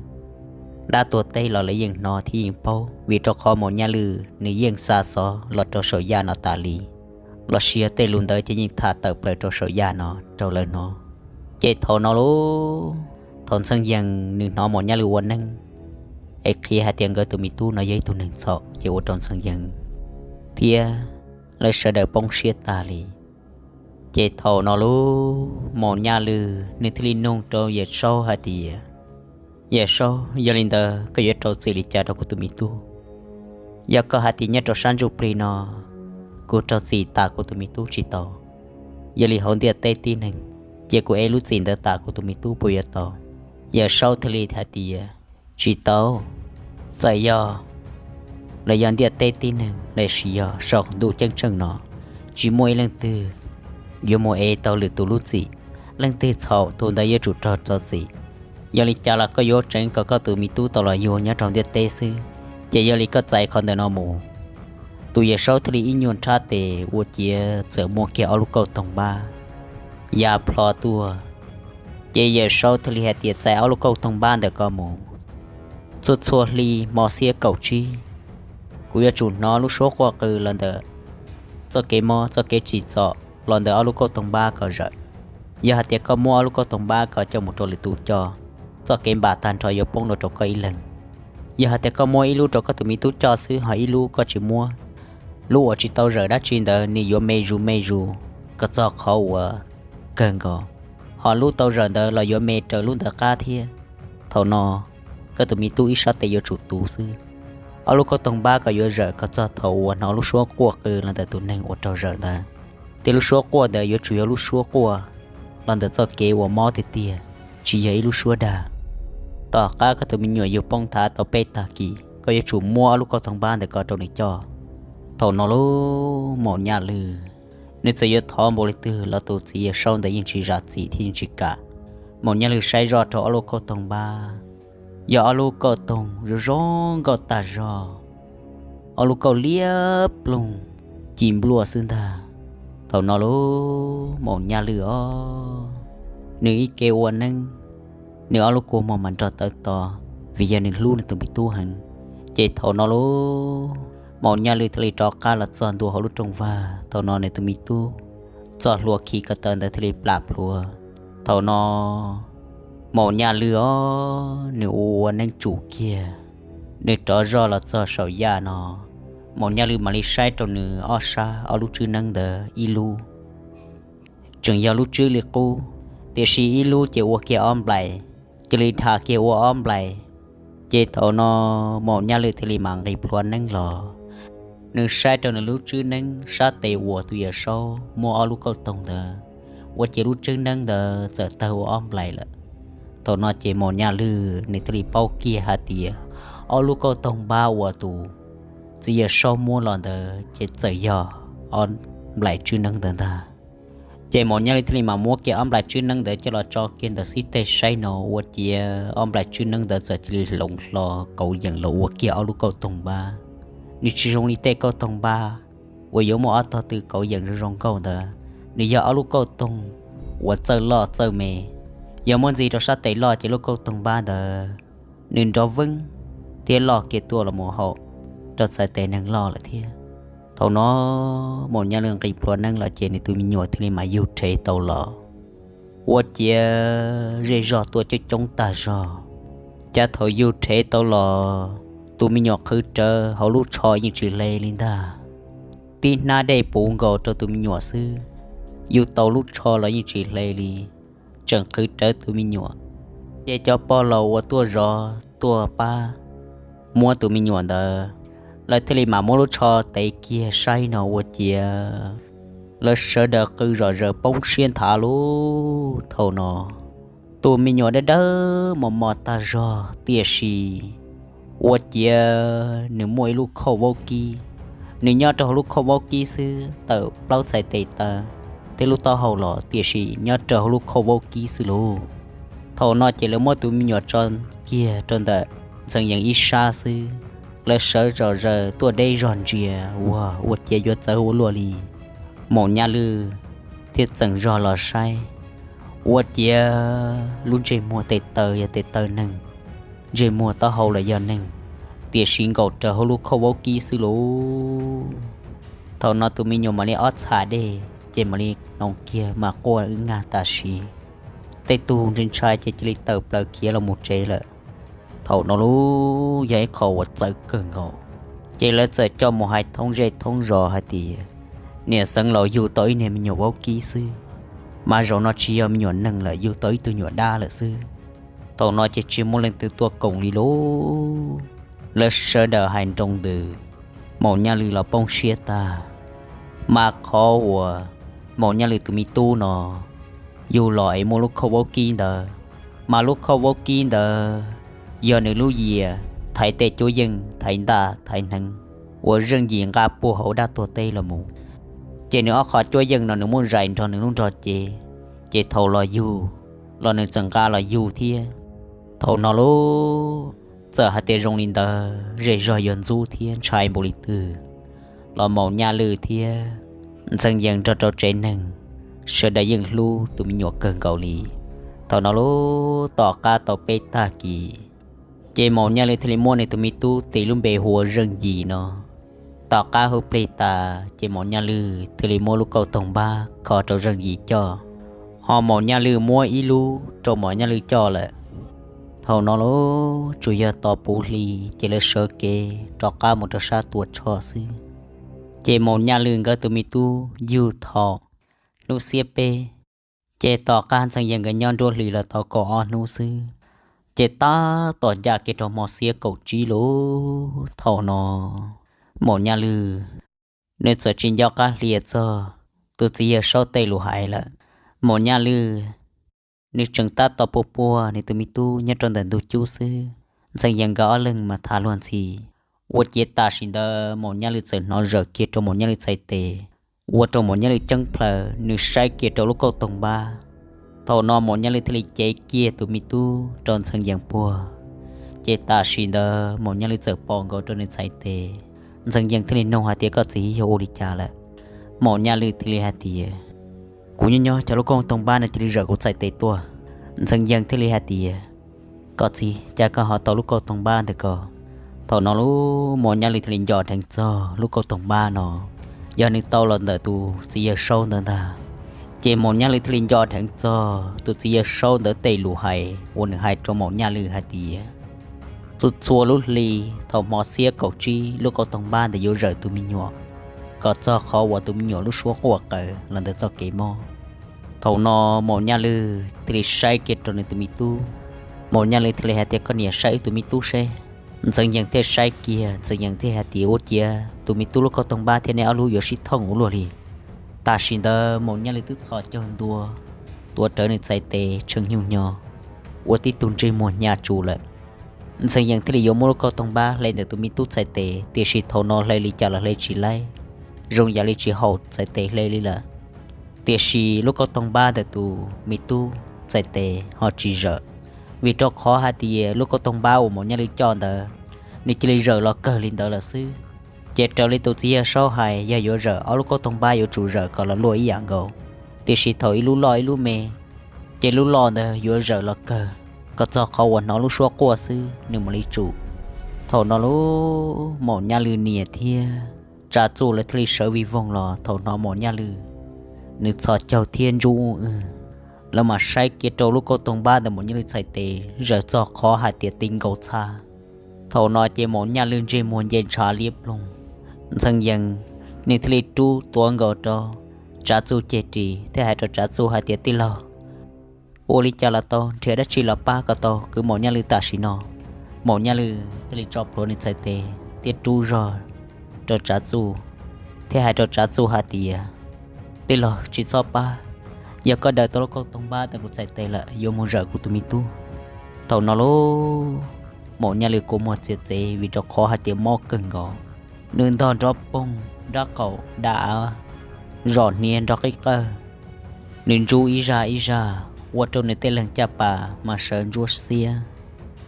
dab tuag teb los lawv yeej hnov thiab yeej paub, vim rau qhov Maum Nyaj Lwm nws yeej xa xov los rau saum yaj no tas li, los sis yog tej lus ntawd ces yeej tham tawm plaws rau saum yaj no rau lawv hnov. Ces thaum no lauj, thaum Ntxhee Yees nws hnov Maum Nyaj Lwm ua neeb es qhia hais tias nkawd tus me tub no yog ib tug neeg txhaum ces ua rau Ntxhee Yees thiab lawv sawv daws poob siab tas li. Ces thaum no lauj, Maum Nyaj Lwm nws thiaj li nug rau Yawm Saub hais tias, Yawm Saub, yog li ntawd koj yuav rau txim li cas rau kuv tus me tub? Yog koj hais tias nyob rau sab ntsuj plig no kuv rau txim tas kuv tus me tub tsis tau, yog li hauv ntiaj teb tib neeg ces kuv ev lub txim ntawd tas kuv tus me tub puas yuav tau? Yawm Saub thiaj li hais tias, tsis tau. Txawm yog los yog ntiaj teb tib neeg los sis yog saum ntuj ceeb tsheej no, tsis muaj ib leej twg yuav mus ev tau lwm tus lub txim. Leej twg txhaum tus ntawd yuav tsum raug txo txim. Yog li cas los koj yuav tseev kom koj tus me tub tau los yug nyob rau ntiaj teb xwb, ces yog li koj txais qhov ntawm no mus. Tus Yawm Saub thiaj li ib nyuag nrhab tes ua ciav txawm muaj kiag ob lub kauj toog npab ya plho tuaj. Ces Yawm Saub thiaj li hais tias, txais ob lub kauj toog npab ntawm ko mus. Txhua txhua hli hmo xiab kaum tsib, kuv yuav tsum hnov lub suab quaj qw los ntawm txoj kev mob txoj kev tsim txom los ntawm ob lub kauj toog npab ko zawm. Yog hais tias koj muab ob lub kauj toog npab ko coj mus rau lwm tus coj, txoj kev npam tag nrho yuav poob rau koj ib leeg. Yog hais tias koj muab ib lub rau koj tus me tub coj xwb ho ib lub koj tsis muab, lub uas tsis tau zawm dab tsi ntawd nws yuav me zus me zus kom txog qhov uas kawg nkaus, ho lub tau zawm ntawd los yuav me raws lub ntawd qab thiab. Thaum no koj tus me tub ib sab tes yuav tsum tuv xwb. Ob lub kauj toog npab ko yuav zawm kom txog thaum uas hnov lub suab quaj qw los ntawm tus neeg uas raug zawm ntawd, thiab lub suab quaj ntawd yuav tsum yog lub suab quaj los ntawm txoj kev uas mob tiag tiag, tsis yog ib lub suab dag. Tom qab koj tus me nyuam yug poob thav tau peb tag kis, koj yuav tsum muab ob lub kauj toog npab ntawm ko rau nws coj. Thaum no lauj, Maum Nyaj Lwm nws txawm yuav thov npaum li twg los tus txiv Yawm Saub ntawd yeej tsis zam txim thiab yeej tsis kam. Maum Nyaj Lwm saib zoj rau ob lub kauj toog npab, yog ob lub kauj toog zoo zoo nkauj tag zog, ob lub kauj liab ploog ci npluaj xwb ntag. Thaum no lauj, Maum Nyaj Lwm os, nws ib ke ua neeb, nws ob lub kua muag mas nrog tawv to, vim yog nws hlub nws tus me tub heev. Ces thaum no lauj, Maum Nyaj Lwm thiaj li rov qab los txog ntua hauv lub rooj vag. Thaum no nws tus me tub txoj hlua khi ko taw ntawd thiaj li plam plhuav. Thaum no Maum Nyaj Lwm os, nws ua ua neeb tsum kiag, nws rov zoj los txog saum yaj no, Maum Nyaj Lwm mam li saib rau nws ob sab ob lub tswb neeb ntawd ib lub tseem yog lub tswb li qub, tiam sis ib lub ces ua kiag ob nplais, cia li dham kiag ua ob nplais. Ces thaum no Maum Nyaj Lwm thiaj li mam nqis plhuav neeb los, nws saib rau nws lub tswb neeb sab tes uas tus Yawm Saub muab ob lub kauj toog ntawd ua ces lub tswb neeb ntawd txawm tawg ua ob nplais lawm. Thaum no ces Maum Nyaj Lwm nws thiaj li paub kiag hais tias ob lub kauj toog npab uas tus txiv Yawm Saub muab los ntawd ces txawm yog ob nplais tswb neeb ntawd ntag. Ces Maum Nyaj Lwj thiaj li mam muab kiag ob nplais tswb neeb ntawd coj los tso kiag ntawm xib teg saib no ua ciav ob nplais tswb neeb ntawd txawm cia li hloov hlo kauv yeem los ua kiag ob lub kauj toog npab. Nws tsis zoo li tej kauj toog npab uas yuav muaj ob tog tw kauv yeem zoo zoo nkauj ntawd, nws yog ob lub kauj toog uas txawj loj txawj me. Yog muab ntxiv rau sab tes loj ces lub kauj toog npab ntawd nws nrov veeb thiab loj kiag tuaj los mus haum rau txhais tes neeg loj lawm thiab. Thaum no Maum Nyaj Lwj nqis plhuav neeb los ces nws tus me nyuam thiaj li mam yug rhev tau los ua ciav zej zog tuaj coob coob tag zog. Cas thaum yug rhev tau los, tus me nyuam qhwv rawv hauv lub tsho yeej tsis hle li ntag. Tib hnab dej puv nkaus rau tus me nyuam xwb, yug tau lub tsho los yeej tsis hle li, tseem qhwv rawv tus me nyuam. Ces cov pog laus uas tuaj zov tuaj pab muab tus me nyuam ntawd, lawv thiaj li mam muab lub tsho tev kiag saib no ua ciav lawv sawv daws qw zom zaws poob siab nthav lub. Thaum no tus me nyuam dawb dawb mos mos tag zog tiam sis ua ciav nws muaj ib lub khauj vaub kib. Nws nyob rau hauv lub khauj vaub kib xwb, tawm plaub txhais tes taw thiab lub taub hau los tiam sis nyob rau hauv lub khauj vaub kib xwb lauj. Thaum no ces lawv muab tus me nyuam tso kiag rau ntawm Ntxhee Yees ib sab xwb, lawv sawv zom zaws tuaj deb zog ntsia ua ua ciav yuav txawv ua luaj li. Maum Nyaj Lwj thiaj txeem zog los saib ua ciav lub ntsej muag tes taw yog tes taw neeg, ntsej muag taub hau los yog neeg, tiam sis nkaum raws hauv lub khauj vaub kib xwb lauj. Thaum no tus me nyuam mam li ob txham dej ces mam li hnoos kiag mas quaj wb nyag tam sim. Tej tug ntshai ntshai ces cia li tawm plaws khiav los mus tsev lawm. Thaum no lauj, yog ib qho uas txawv kawg nkaus, ces lawv txawm coj mus hais thoob zej thoob zos hais tias niam xeev laus yug tau ib niag me nyuam vaub kib xwb, mas zaum no tsis yog me nyuam neeg lawm, yug tau ib tug nyuam dab lawm xwb. Thaum no ces tsis muaj leej twg tuaj koom li lauj. Lawv sawv daws hais nroo ntws, Maum Nyaj Lwj los poob siab tag. Mas qhov uas Maum Nyaj Lwj tus me tub no yug los es muaj lub khauj vaub kib ntawd, mas lub khauj vaub kib ntawd yog nws lub yias thaiv tej cuab yeej thaiv ntaj thaiv hneev uas zeej yim nqa puag hauv dab tuag teb los mus. Ces nws ob qho cuab yeej no nws muab zais nrog nws lub nrog cev, ces thaum los yug los nws txawm nqa los yug thiab. Thaum no lauj, txawm hais tias zoo li ntawd zej zog yuav ntxub thiab ntshai npaum li twg los Maum Nyaj Lwj thiab Ntxhee Yees nrog rau tsev neeg sawv daws yeej hlub tus me nyuam kawg nkaus li. Thaum no lauj, tom qab tau peb tag kis, ces Maum Nyaj Lwj thiaj li muab nws tus me tub tis lub npe hu ua Zeej Yim no. Tom qab hu plig tas ces Maum Nyaj Lwj thiaj li muab lub kauj toog npab kho rau Zeej Yim coj, ho Maum Nyaj Lwj muab ib lub rau Maum Nyaj Lwj coj lawm. Thaum no lauj, tsuas yog tos puv hli ces lawv sawv kev rov qab mus rau sab Tuam Tshoj xwb. Ces Maum Nyaj Lwj nkawd tus me tub yug thaum hnub xiab peb, ces tom qab Ntxhee Yees nkawd nyob nruab hlis los tau kaum ob hnub xwb, ces tab tom ncaj kiag rau hmo xiab kaum tsib lauj. Thaum no Maum Nyaj Lwj nws txawm tsis nco qab hlo txog tus txiv yawg Saub tej lus hais lawm. Maum Nyaj Lwj nws tseem tab tom puag puag nws tus me tub nyob rau ntawm ntug cub xwb, Ntxhee Yees nkawd ob leeg mas tham luag ntxhi. Ua ciav tam sim ntawd Maum Nyaj Lwj txawm hnov zawm kiag rau Maum Nyaj Lwj txhais tes, ua rau Maum Nyaj Lwj ceeb plhaws, nws saib kiag rau lub kauj toog npab. Thaum no Maum Nyaj Lwj thiaj li cev kiag tus me tub rau Ntxhee Yees puag. Ces tam sim ntawd Maum Nyaj Lwj txawm pom nkaus rau nws txhais tes. Ntxhee Yees thiaj li nug hais tias, koj txiv, yog ua li cas lawm? Maum Nyaj Lwj thiaj li hais tias, kuv nyob nyob cas lub kauj toog npab no cia li zawm kuv txhais tes tuaj. Ntxhee Yees thiaj li hais tias, koj txiv, cas koj ho tau lub kauj toog npab ntawm ko? Thaum no lauj, Maum Nyaj Lwj thiaj li nco dheev txog lub kauj toog npab no yog nws tau los ntawm tus txiv yawg Saub ntawd ntag. Ces Maum Nyaj Lwj thiaj li nco dheev txog tus txiv yawg Saub ntawd tej lus hais uas nws hais rau Maum Nyaj Lwj hais tias, txhua txhua lub hli thaum hmo xiab kaum tsib lub kauj toog npab ntawd yuav zawm tus me nyuam, kom txog qhov uas tus me nyuam lub suab quaj qw los ntawm txoj kev mob. Thaum no Maum Nyaj Lwj thiaj li saib kiag rau nws tus me tub. Maum Nyaj Lwj thiaj li hais tias, koj niam, saib wb tus me tub seb. Ntxhee Yees thiaj saib kiag, Ntxhee Yees thiaj hais tias, ua ciav tus me tub lub kauj toog npab thiab neb ob lub yuav sib thooj ua luaj li. Tam sim ntawd Maum Nyaj Lwj twb txhos caug ntua, tuav rawv nws txhais tes tshee nyuj nyo, ua tib tug ntsej muag hnyav tsuj lawm. Ntxhee Yees thiaj li yuav muab lub kauj toog npab hle ntawm tus me tub txhais tes, tiam sis thaum no hle li cas los hle tsis laib, zoo yam li tsis haum txhais tes hle li lawm. Tiam sis lub kauj toog npab ntawm tus me tub txhais tes ho tsis zawm, vim rau qhov hais tias lub kauj toog npab uas Maum Nyaj Lwj coj ntawd, nws cia li zawm los kawg li ntawd lawm xwb. Ces raws li tus txiv yawg Saub hais, yog yuav zawm ob lub kauj toog npab yuav tsum zawm kom los luaj ib yam nkaus, tiam sis thaum ib lub loj ib lub me, ces lub loj ntawd yuav zawm los kawg kom txog qhov uas hnov lub suab quaj xwb nws mam li tsum. Thaum no lub Maum Nyaj Lwj niam thiab Tsav Txuj lawv thiaj li sawv vij voog los. Thaum hnov Maum Nyaj Lwj nws txhos caug thiab ntsuj ub ws, lawv mam saib kiag rau lub kauj toog npab ntawm Maum Nyaj Lwj txhais tes zawm txog qhov hais tias ti nkaus txha. Thaum no ces Maum Nyaj Lwj ntsej muag nce ntshav liab ploog. Ntxhee Yees nws thiaj li rub tuav nkaus rau Tsav Txuj ceg ris thiab hais rau Tsav Txuj hais tias, Tij laug, ua li cas los tau, nrhiav dab tsi los pab kom tau kwv Maum Nyaj Lwj tam sim no. Maum Nyaj Lwj thiaj li tso plhuav nws txhais tes thiab rub zog rau Tsav Txuj thiab hais rau Tsav Txuj hais tias, Tij laug, tsis txhob pab, yog koj daws tau lub kauj toog npab ntawm kuv txhais tes lawm yuav mus zawm kuv tus me tub. Thaum no lub Maum Nyaj Lwj kua muag txias txev vim rau qhov hais tias mob kawg nkaus, nws ntog nrov poog, nrab qaum dav, zos hniav nrov qib qawg. Nws ntsuj ib zaj ib zaj ua rau nws tej leeg caj pas mas sawv ntsuab xiab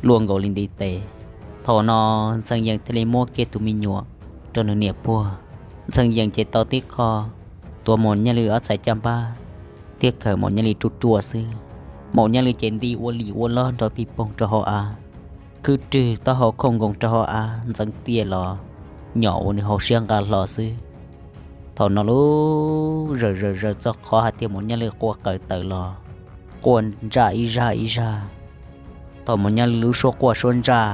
luaj nkaus li ntiv tes. Thaum no Ntxhee Yees thiaj li muab kiag tus me nyuam rau nws niam puag. Ntxhee Yees ces tau tib qho tuav Maum Nyaj Lwj ob txhais caj npab thiab khawm Maum Nyaj Lwj ruaj ruaj xwb. Maum Nyaj Lwj ces nti ua lim ua lob nrov pig poog rau hauv av, khwb rwg taub hau khooj nkoos rau hauv av ntxeev tiaj los nyom ua nws hauv siab nqa hlo xwb. Thaum no lub zawm zawm zawm txog qhov hais tias Maum Nyaj Lwj quaj qw tawm los, quaj ntsaj ib zaj ib zaj. Thaum Maum Nyaj Lwj lub suab quaj suab ntsaj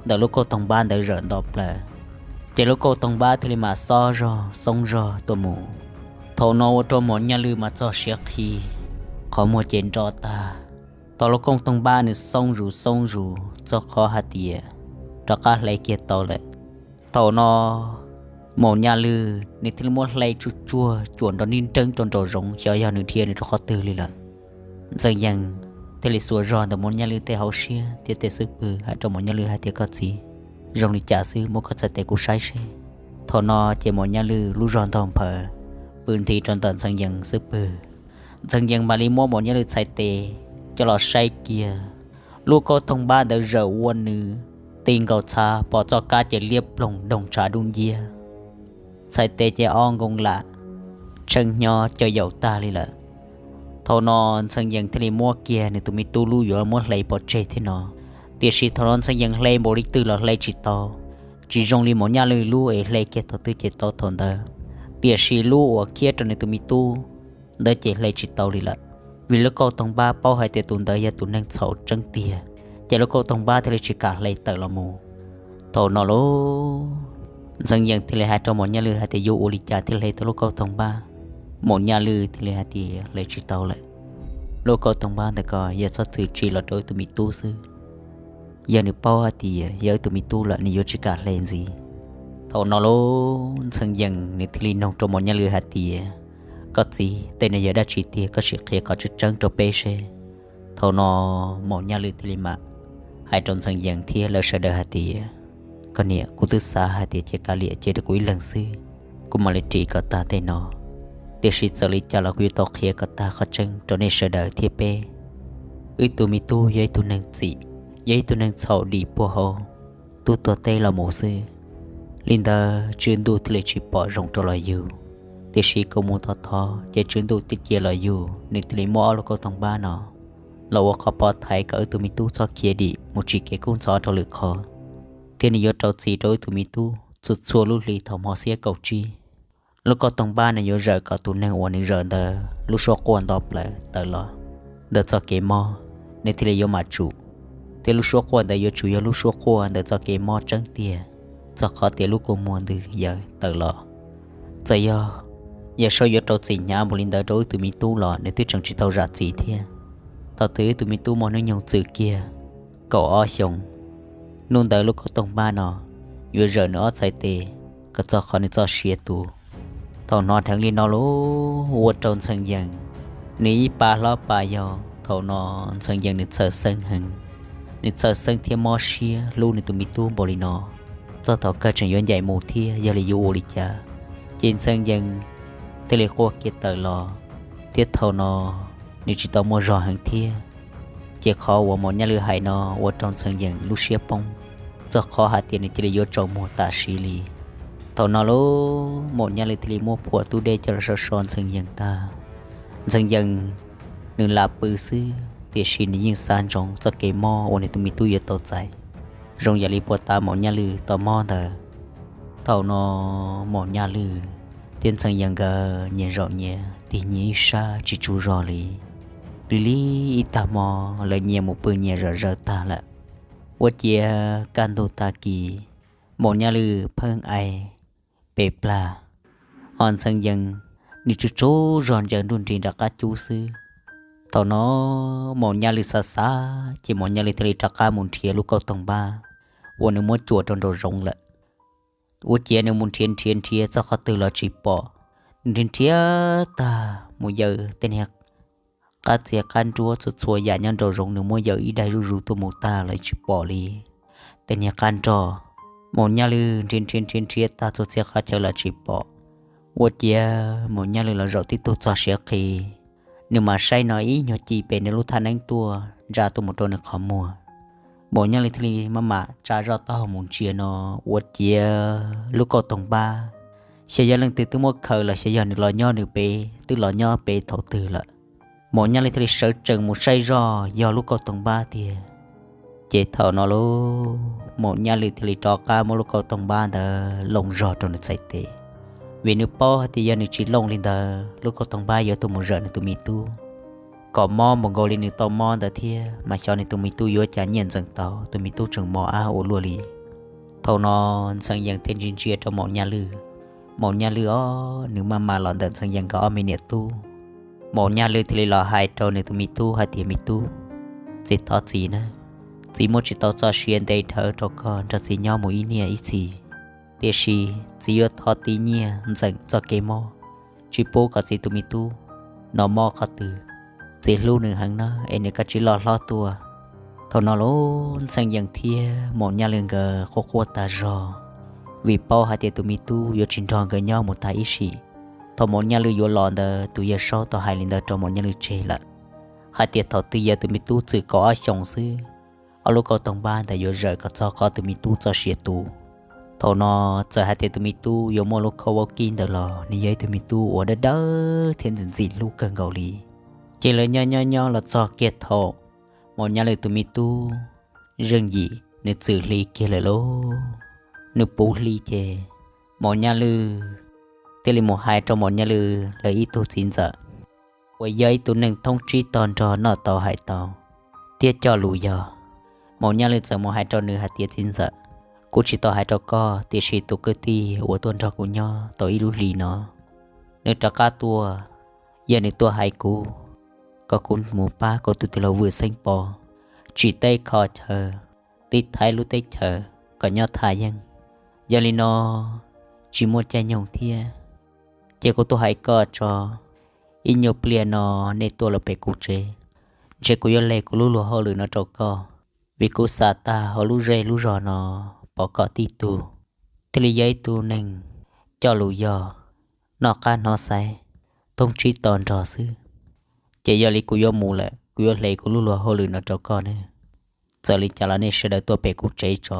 ntawm lub kauj toog npab ntawd zawm nto plaws, ces lub kauj toog npab thiaj li mam xob zog xoob zog tuaj mus. Thaum no ua rau Maum Nyaj Lwj mas txog siav qhi, qhov muag ces nro tag. Thaum lub kauj toog npab nws xoob zus xoob zus txog qhov hais tias rov qab hle kiag tau lawm, thaum no Maum Nyaj Lwj nws thiaj li muab hle tsuj tsuag cuam nrov nrib nreeb rau nraum zoov xyov yog nws dhia nws rau qhov twg li lawm. Ntxhee Yees thiaj li xuas zog ntawm Maum Nyaj Lwj tej hauv siab thiab tej xub pwg hais rau Maum Nyaj Lwj hais tias, Koj txiv, zoo li cas xwb, muab koj txhais tes kuv saib seb. Thaum no ces Maum Nyaj Lwj lub zog ntaug nphaws pw nthi rau ntawm Ntxhee Yees xub pwg. Ntxhee Yees mam li muab Maum Nyaj Lwj txhais tes coj los saib kiag, lub kauj toog npab ntawd zawm ua nws ti nkaus txha, pom txoj kab ces liab ploog doog tshav dub nciab, txhais tes ces o nkoos lam, tshee hnyo caws yaum tag li lawm. Thaum no Ntxhee Yees thiaj li muab kiag nws tus me tub lub yuav muab hle pov tseg thiab no, tiam sis thaum no Ntxhee Yees hle npaum li twg los hle tsis tau. Tsis zoo li Maum Nyaj Lwj lub es hle kiag thaum twg ces tau thaum ntawd, tiam sis lub uas khiab rau nws tus me tub ntawd ces hle tsis tau li lawm, vim lub kauj toog npab paub hais tias tus ntawd yog tus neeg txhaum tseeb tiag, ces lub kauj toog npab thiaj li tsis kam hle tawm los mus. Thaum no lub Ntxhee Yees thiaj li hais rau Maum Nyaj Lwj hais tias yuav ua li cas thiaj hle tau lub kauj toog npab. Maum Nyaj Lwj thiaj li hais tias hle tsis tau lawm. Lub kauj toog npab ntawd ko yog txhob txwm tsim los rau wb tus me tub xwb. Yog nws paub hais tias yog wb tus me tub lawm nws yuav tsis kam hle ntxiv. Thaum no lub Ntxhee Yees nws thiaj li noog rau Maum Nyaj Lwj hais tias, Koj txiv, tej no yog dab tsi tiag, koj sim qhia kom tseeb tseeb rau peb seb. Thaum no Maum Nyaj Lwj thiaj li mam hais rau Ntxhee Yees thiab lawv sawv daws hais tias, Koj niam, kuv twb xav hais tias cia kav liam cia rau kuv ib leeg xwb, kuv mam li ris kom tag tej no. Tiam sis txawm li cas los kuv yuav tau qhia kom tag qhov tseeb rau nej sawv daws thiab peb. Wb tus me tub yog ib tug neeg txim, yog ib tug neeg txhaum dim puag hauv tub tuag teb los mus xwb. Li ntawd Tswv Ntuj thiaj li tsis pom zoo rau los yug. Tiam sis kuv mus thov thov ces Tswv Ntuj twb cia los yug, nws thiaj li muab ob lub kauj toog npab no los ua qhov pov thaiv kom wb tus me tub txhob khiav dim mus tsim kev kub ntxhov rau lwm qhov, thiab nws yuav rau txim rau wb tus me tub txhua txhua lub hli thaum hmo xiab kaum tsib. Lub kauj toog npab nws yuav zawm kom tus neeg uas nws zawm ntawd lub suab quaj nto plaws tawm los ntawm txoj kev mob, nws thiaj li yuav mam tsum. Thiab lub suab quaj ntawd yuav tsum yog lub suab quaj ntawm txoj kev mob tseeb tiag, txog qhov tias lub kua muag ntws yaws tawm los. Txawm yog Yawm Saub yuav rau txim hnyav npaum li ntawd rau wb tus me tub los nws twb tseem tsis tau zam txim thiab. Thaum twg wb tus me tub muaj hnub nyoog txwm kiag kaum ob xyoos, hnub ntawd lub kauj toog npab no yuav zawm nws ob txhais tes kom txog qhov nws txoj sia tu. Thaum hnov dheev li no lub ua rau Ntxhee Yees nws ib pa hlob pa yau. Thaum no Ntxhee Yees nws txhawj xeeb heev, nws txhawj xeeb thiab mob siab hlub nws tus me tub npaum li no. Txog thaum kawg tseem yuav ncaim mus thiab, yog li yuav ua li cas? Ces Ntxhee Yees thiaj li quaj kiag tawm los, thiab thaum no nws tsis tau muaj zog heev thiab. Ces qhov uas Maum Nyaj Lwj hais no ua rau Ntxhee Yees lub siab poob, txog qhov hais tias nws cia li yuav tsaus muag tam sim li. Thaum no lauj, Maum Nyaj Lwj thiaj li muab phua tub dej coj los so so Ntxhee Yees tag. Ntxhee Yees nws lam pw xwb, tiam sis nws yeej xav ntsoov txoj kev mob uas nws tus me tub yuav tau txais, zoo yam li puag ta Maum Nyaj Lwj tau mob ntawd. Thaum no Maum Nyaj Lwj thiab Ntxhee Yees nkawd nyias zaum nyias tig nyias ib sab tsis tsaug zog li. Lig lig ib tag hmo, lawv nyias mus pw nyias zom zaws tag lawm. Ua ciav kaj ntug tag kis, Maum Nyaj Lwj pheej ai pes plag, ho Ntxhee Yees nws tsaug tsaug zog ntsaws nruj nris nram qab cub xwb. Thaum no Maum Nyaj Lwj xav xav ces Maum Nyaj Lwj thiaj li rov qab mus nrhiav lub kauj toog npab uas nws muab cuam rau nraum zoov lawm. Ua ciav nws mus nrhiav nrhiav nrhiav txog qhov twg los tsis pom. Nws nrhiav nrhiav tag mus yaws tej niag qab txias qab nruab txhua txhua yam nyob nraum zoov, nws muab yaws ib daig zuj zus tuaj mus tag los tsis pom li tej niag qab nroj. Maum Nyaj Lwj nrhiav nrhiav nrhiav nrhiav tag txhua txhia qhov chaw los tsis pom. Ua ciav Maum Nyaj Lwj los zaum tib tug txog siav qis, nws mam saib no ib nyuag ci pem nws lub thaj neeb tuaj ntsa tuaj mus rau nws qhov muag. Maum Nyaj Lwj thiaj li maj mam tsa zoj taub hau mus ntsia no, ua ciav lub kauj toog npab, xyov yog leej twg twb muab khaws los xyov yog nws los nyob nws pem, twb los nyob pem thaum twg lawm. Maum Nyaj Lwj thiaj li sawv tsees mus saib zoj yog lub kauj toog npab tiag. Ces thaum no lauj, Maum Nyaj Lwj thiaj li rov qab muab lub kauj toog npab ntawd looj zog rau nws txhais tes, vim nws paub hais tias yog nws tsis looj li ntawd lub kauj toog npab yuav tuaj mus zawm nws tus me tub kom mob npaum nkaus li nws tau mob ntawd thiab, mas xyov nws tus me tub yuav cas nyiaj ntxeev tau, tus me tub tseem mos ab ua luaj li. Thaum no Ntxhee Yees thiaj ntsia ntsia rau Maum Nyaj Lwj. Maum Nyaj Lwj os, nws maj mam los ntawm Ntxhee Yees nkawd ob me niam tub. Maum Nyaj Lwj thiaj li los hais rau nws tus me tub hais tias, me tub, txiv thov txiv na, txiv muaj tsis tau txoj sia nte dhawv rau koj nrog txiv nyob mus ib niaj ib txhis, tiam sis txiv yuav thov tib nyiaj ntxeem txoj kev mob, tsis pub kom txiv tus me tub no mob qhov twg. Txiv hlub nws heev na, es nws kav tsij loj hlob tuaj. Thaum no lauj, Ntxhee Yees thiab Maum Nyaj Lwj nkawd quaj quaj tas zog, vim paub hais tias tus me tub yuav tsis nrog nkawd nyob mus tag ib sim. Thaum Maum Nyaj Lwj yuav los ntawd tus yawg Saub tau hais li ntawd rau Maum Nyaj Lwj tseg lawm, hais tias thaum twg yog tus me tub txwm kaum ob xyoos xwb, ob lub kauj toog npab ntawd yuav zawm kom txog qhov tus me tub txoj sia tu. Thaum no txawm hais tias tus me tub yuav muaj lub khob vaub kib ntawd los nws yog ib tug me tub uas dawb dawb thiab ntxim ntxim hlub kawg nkaus li. Ces lawv nyob nyob nyob los txog kiag thaum Maum Nyaj Lwj tus me tub Zeej Yim nws txwm hli kiag lawm lauj. Nws puv hli ces Maum Nyaj Lwj thiaj li mus hais rau Maum Nyaj Lwj lawv ib tug txiv ntxawm uas yog ib tug neeg thoob tsib tog nrog noj tau hais tau thiab coj lus yog. Maum Nyaj Lwj txawm mus hais rau nws hais tias, txiv ntxawm, kuv tsis tau hais rau koj, tiam sis tus kwv tij uas tuaj nrog kuv nyob tau ib lub hlis no, nws rov qab tuaj, yog nws tuaj hais kuv kom kuv mus pab kuv tus tij laug Vwm Xeeb Pov tsim teb kho chaw, tiv thaiv lub teb chaws kom nyob thaj yeeb. Yog li no tsis muaj caij nyoog thiab, ces kuv tuaj hais koj tso, ib nyuag pliag no nej tuaj los pem kuv tsev, ntshe kuv yuav hle kuv lub luag hauj lwm no rau koj, vim kuv xav tag hauv lub zej lub zog no pov kom tib tug thiaj li yog ib tug neeg coj lus yog, noj qab hnov xaiv, thoob tsib tog nrog xwb. Ces yog li kuv yuav mus lawm, kuv yuav hle kuv lub luag hauj lwm no rau koj ne. Txawm li cas los nej sawv daws tuaj pem kuv tsev tso,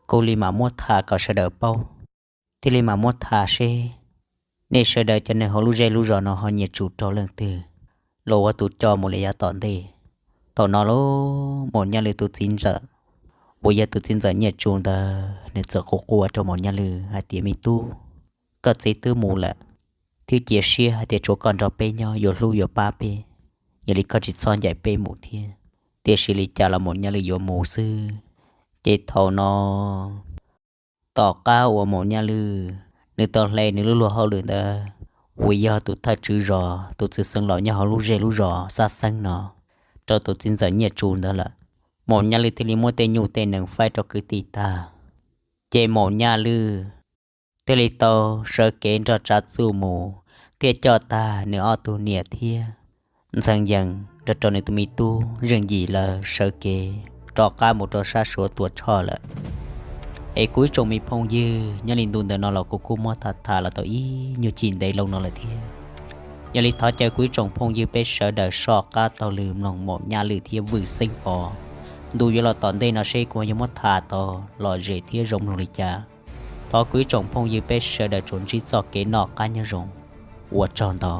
kuv li mam muab tham kom sawv daws paub, thiaj li mam muab tham seb nej sawv daws cov neeg hauv lub zej lub zos no ho nyiam tsum rau leej twg los ua tus coj mus li yav tom ntej. Thaum no lauj, Maum Nyaj Lwj tus txiv ntxawm uas yog tus txiv ntxawm Nyiaj Tsu ntawd nws txawm quaj quaj rau Maum Nyaj Lwj hais tias, me tub, koj txiv twb mus lawm, thiab cia siab hais tias tshuav koj nrog peb nyob yuav hlub yuav pab peb, yog li koj tsis txhob ncaim peb mus thiab. Tiam sis li cas los Maum Nyaj Lwj yuav mus xwb. Ces thaum no, tom qab uas Maum Nyaj Lwj nws tau hle nws lub luag hauj lwm ntawd uas yog tus thawj tswj zos, tus txwj xeev laus nyob hauv lub zej lub zos Xab Xeeb no rau tus txiv ntxawm Nyiaj Tsu ntawd lawm, Maum Nyaj Lwj thiaj li muab tej nyuj tej nees faib rau kwv tij tag. Ces Maum Nyaj Lwj thiaj li tau sawv kev nrog Tsav Txuj mus thiab coj tag nws ob tug niam thiab Ntxhee Yees nrog rau nws tus me tub Zeej Yim lawv sawv kev rov qab mus rau sab Suav Tuam Tshoj lawm. Es kuv ib tsoom me phooj ywg, nyob li ntu ntawm no los kuv kuj muab tham tham los tau ib nyuag chim ntev loo no lawm thiab. Yog li thov caw kuv ib tsoom phooj ywg peb sawv daws soj qab taug lw mloog Maum Nyaj Lwm thiab Vwm Xeeb Pov ntu yuav los tom ntej no seb kuv yuav muab tham tau lom zem thiab zoo mloog li cas. Thov kuv ib tsoom phooj ywg peb sawv daws tsuas ntsib txoj kev noj qab nyob zoo. Ua tsaug ntau.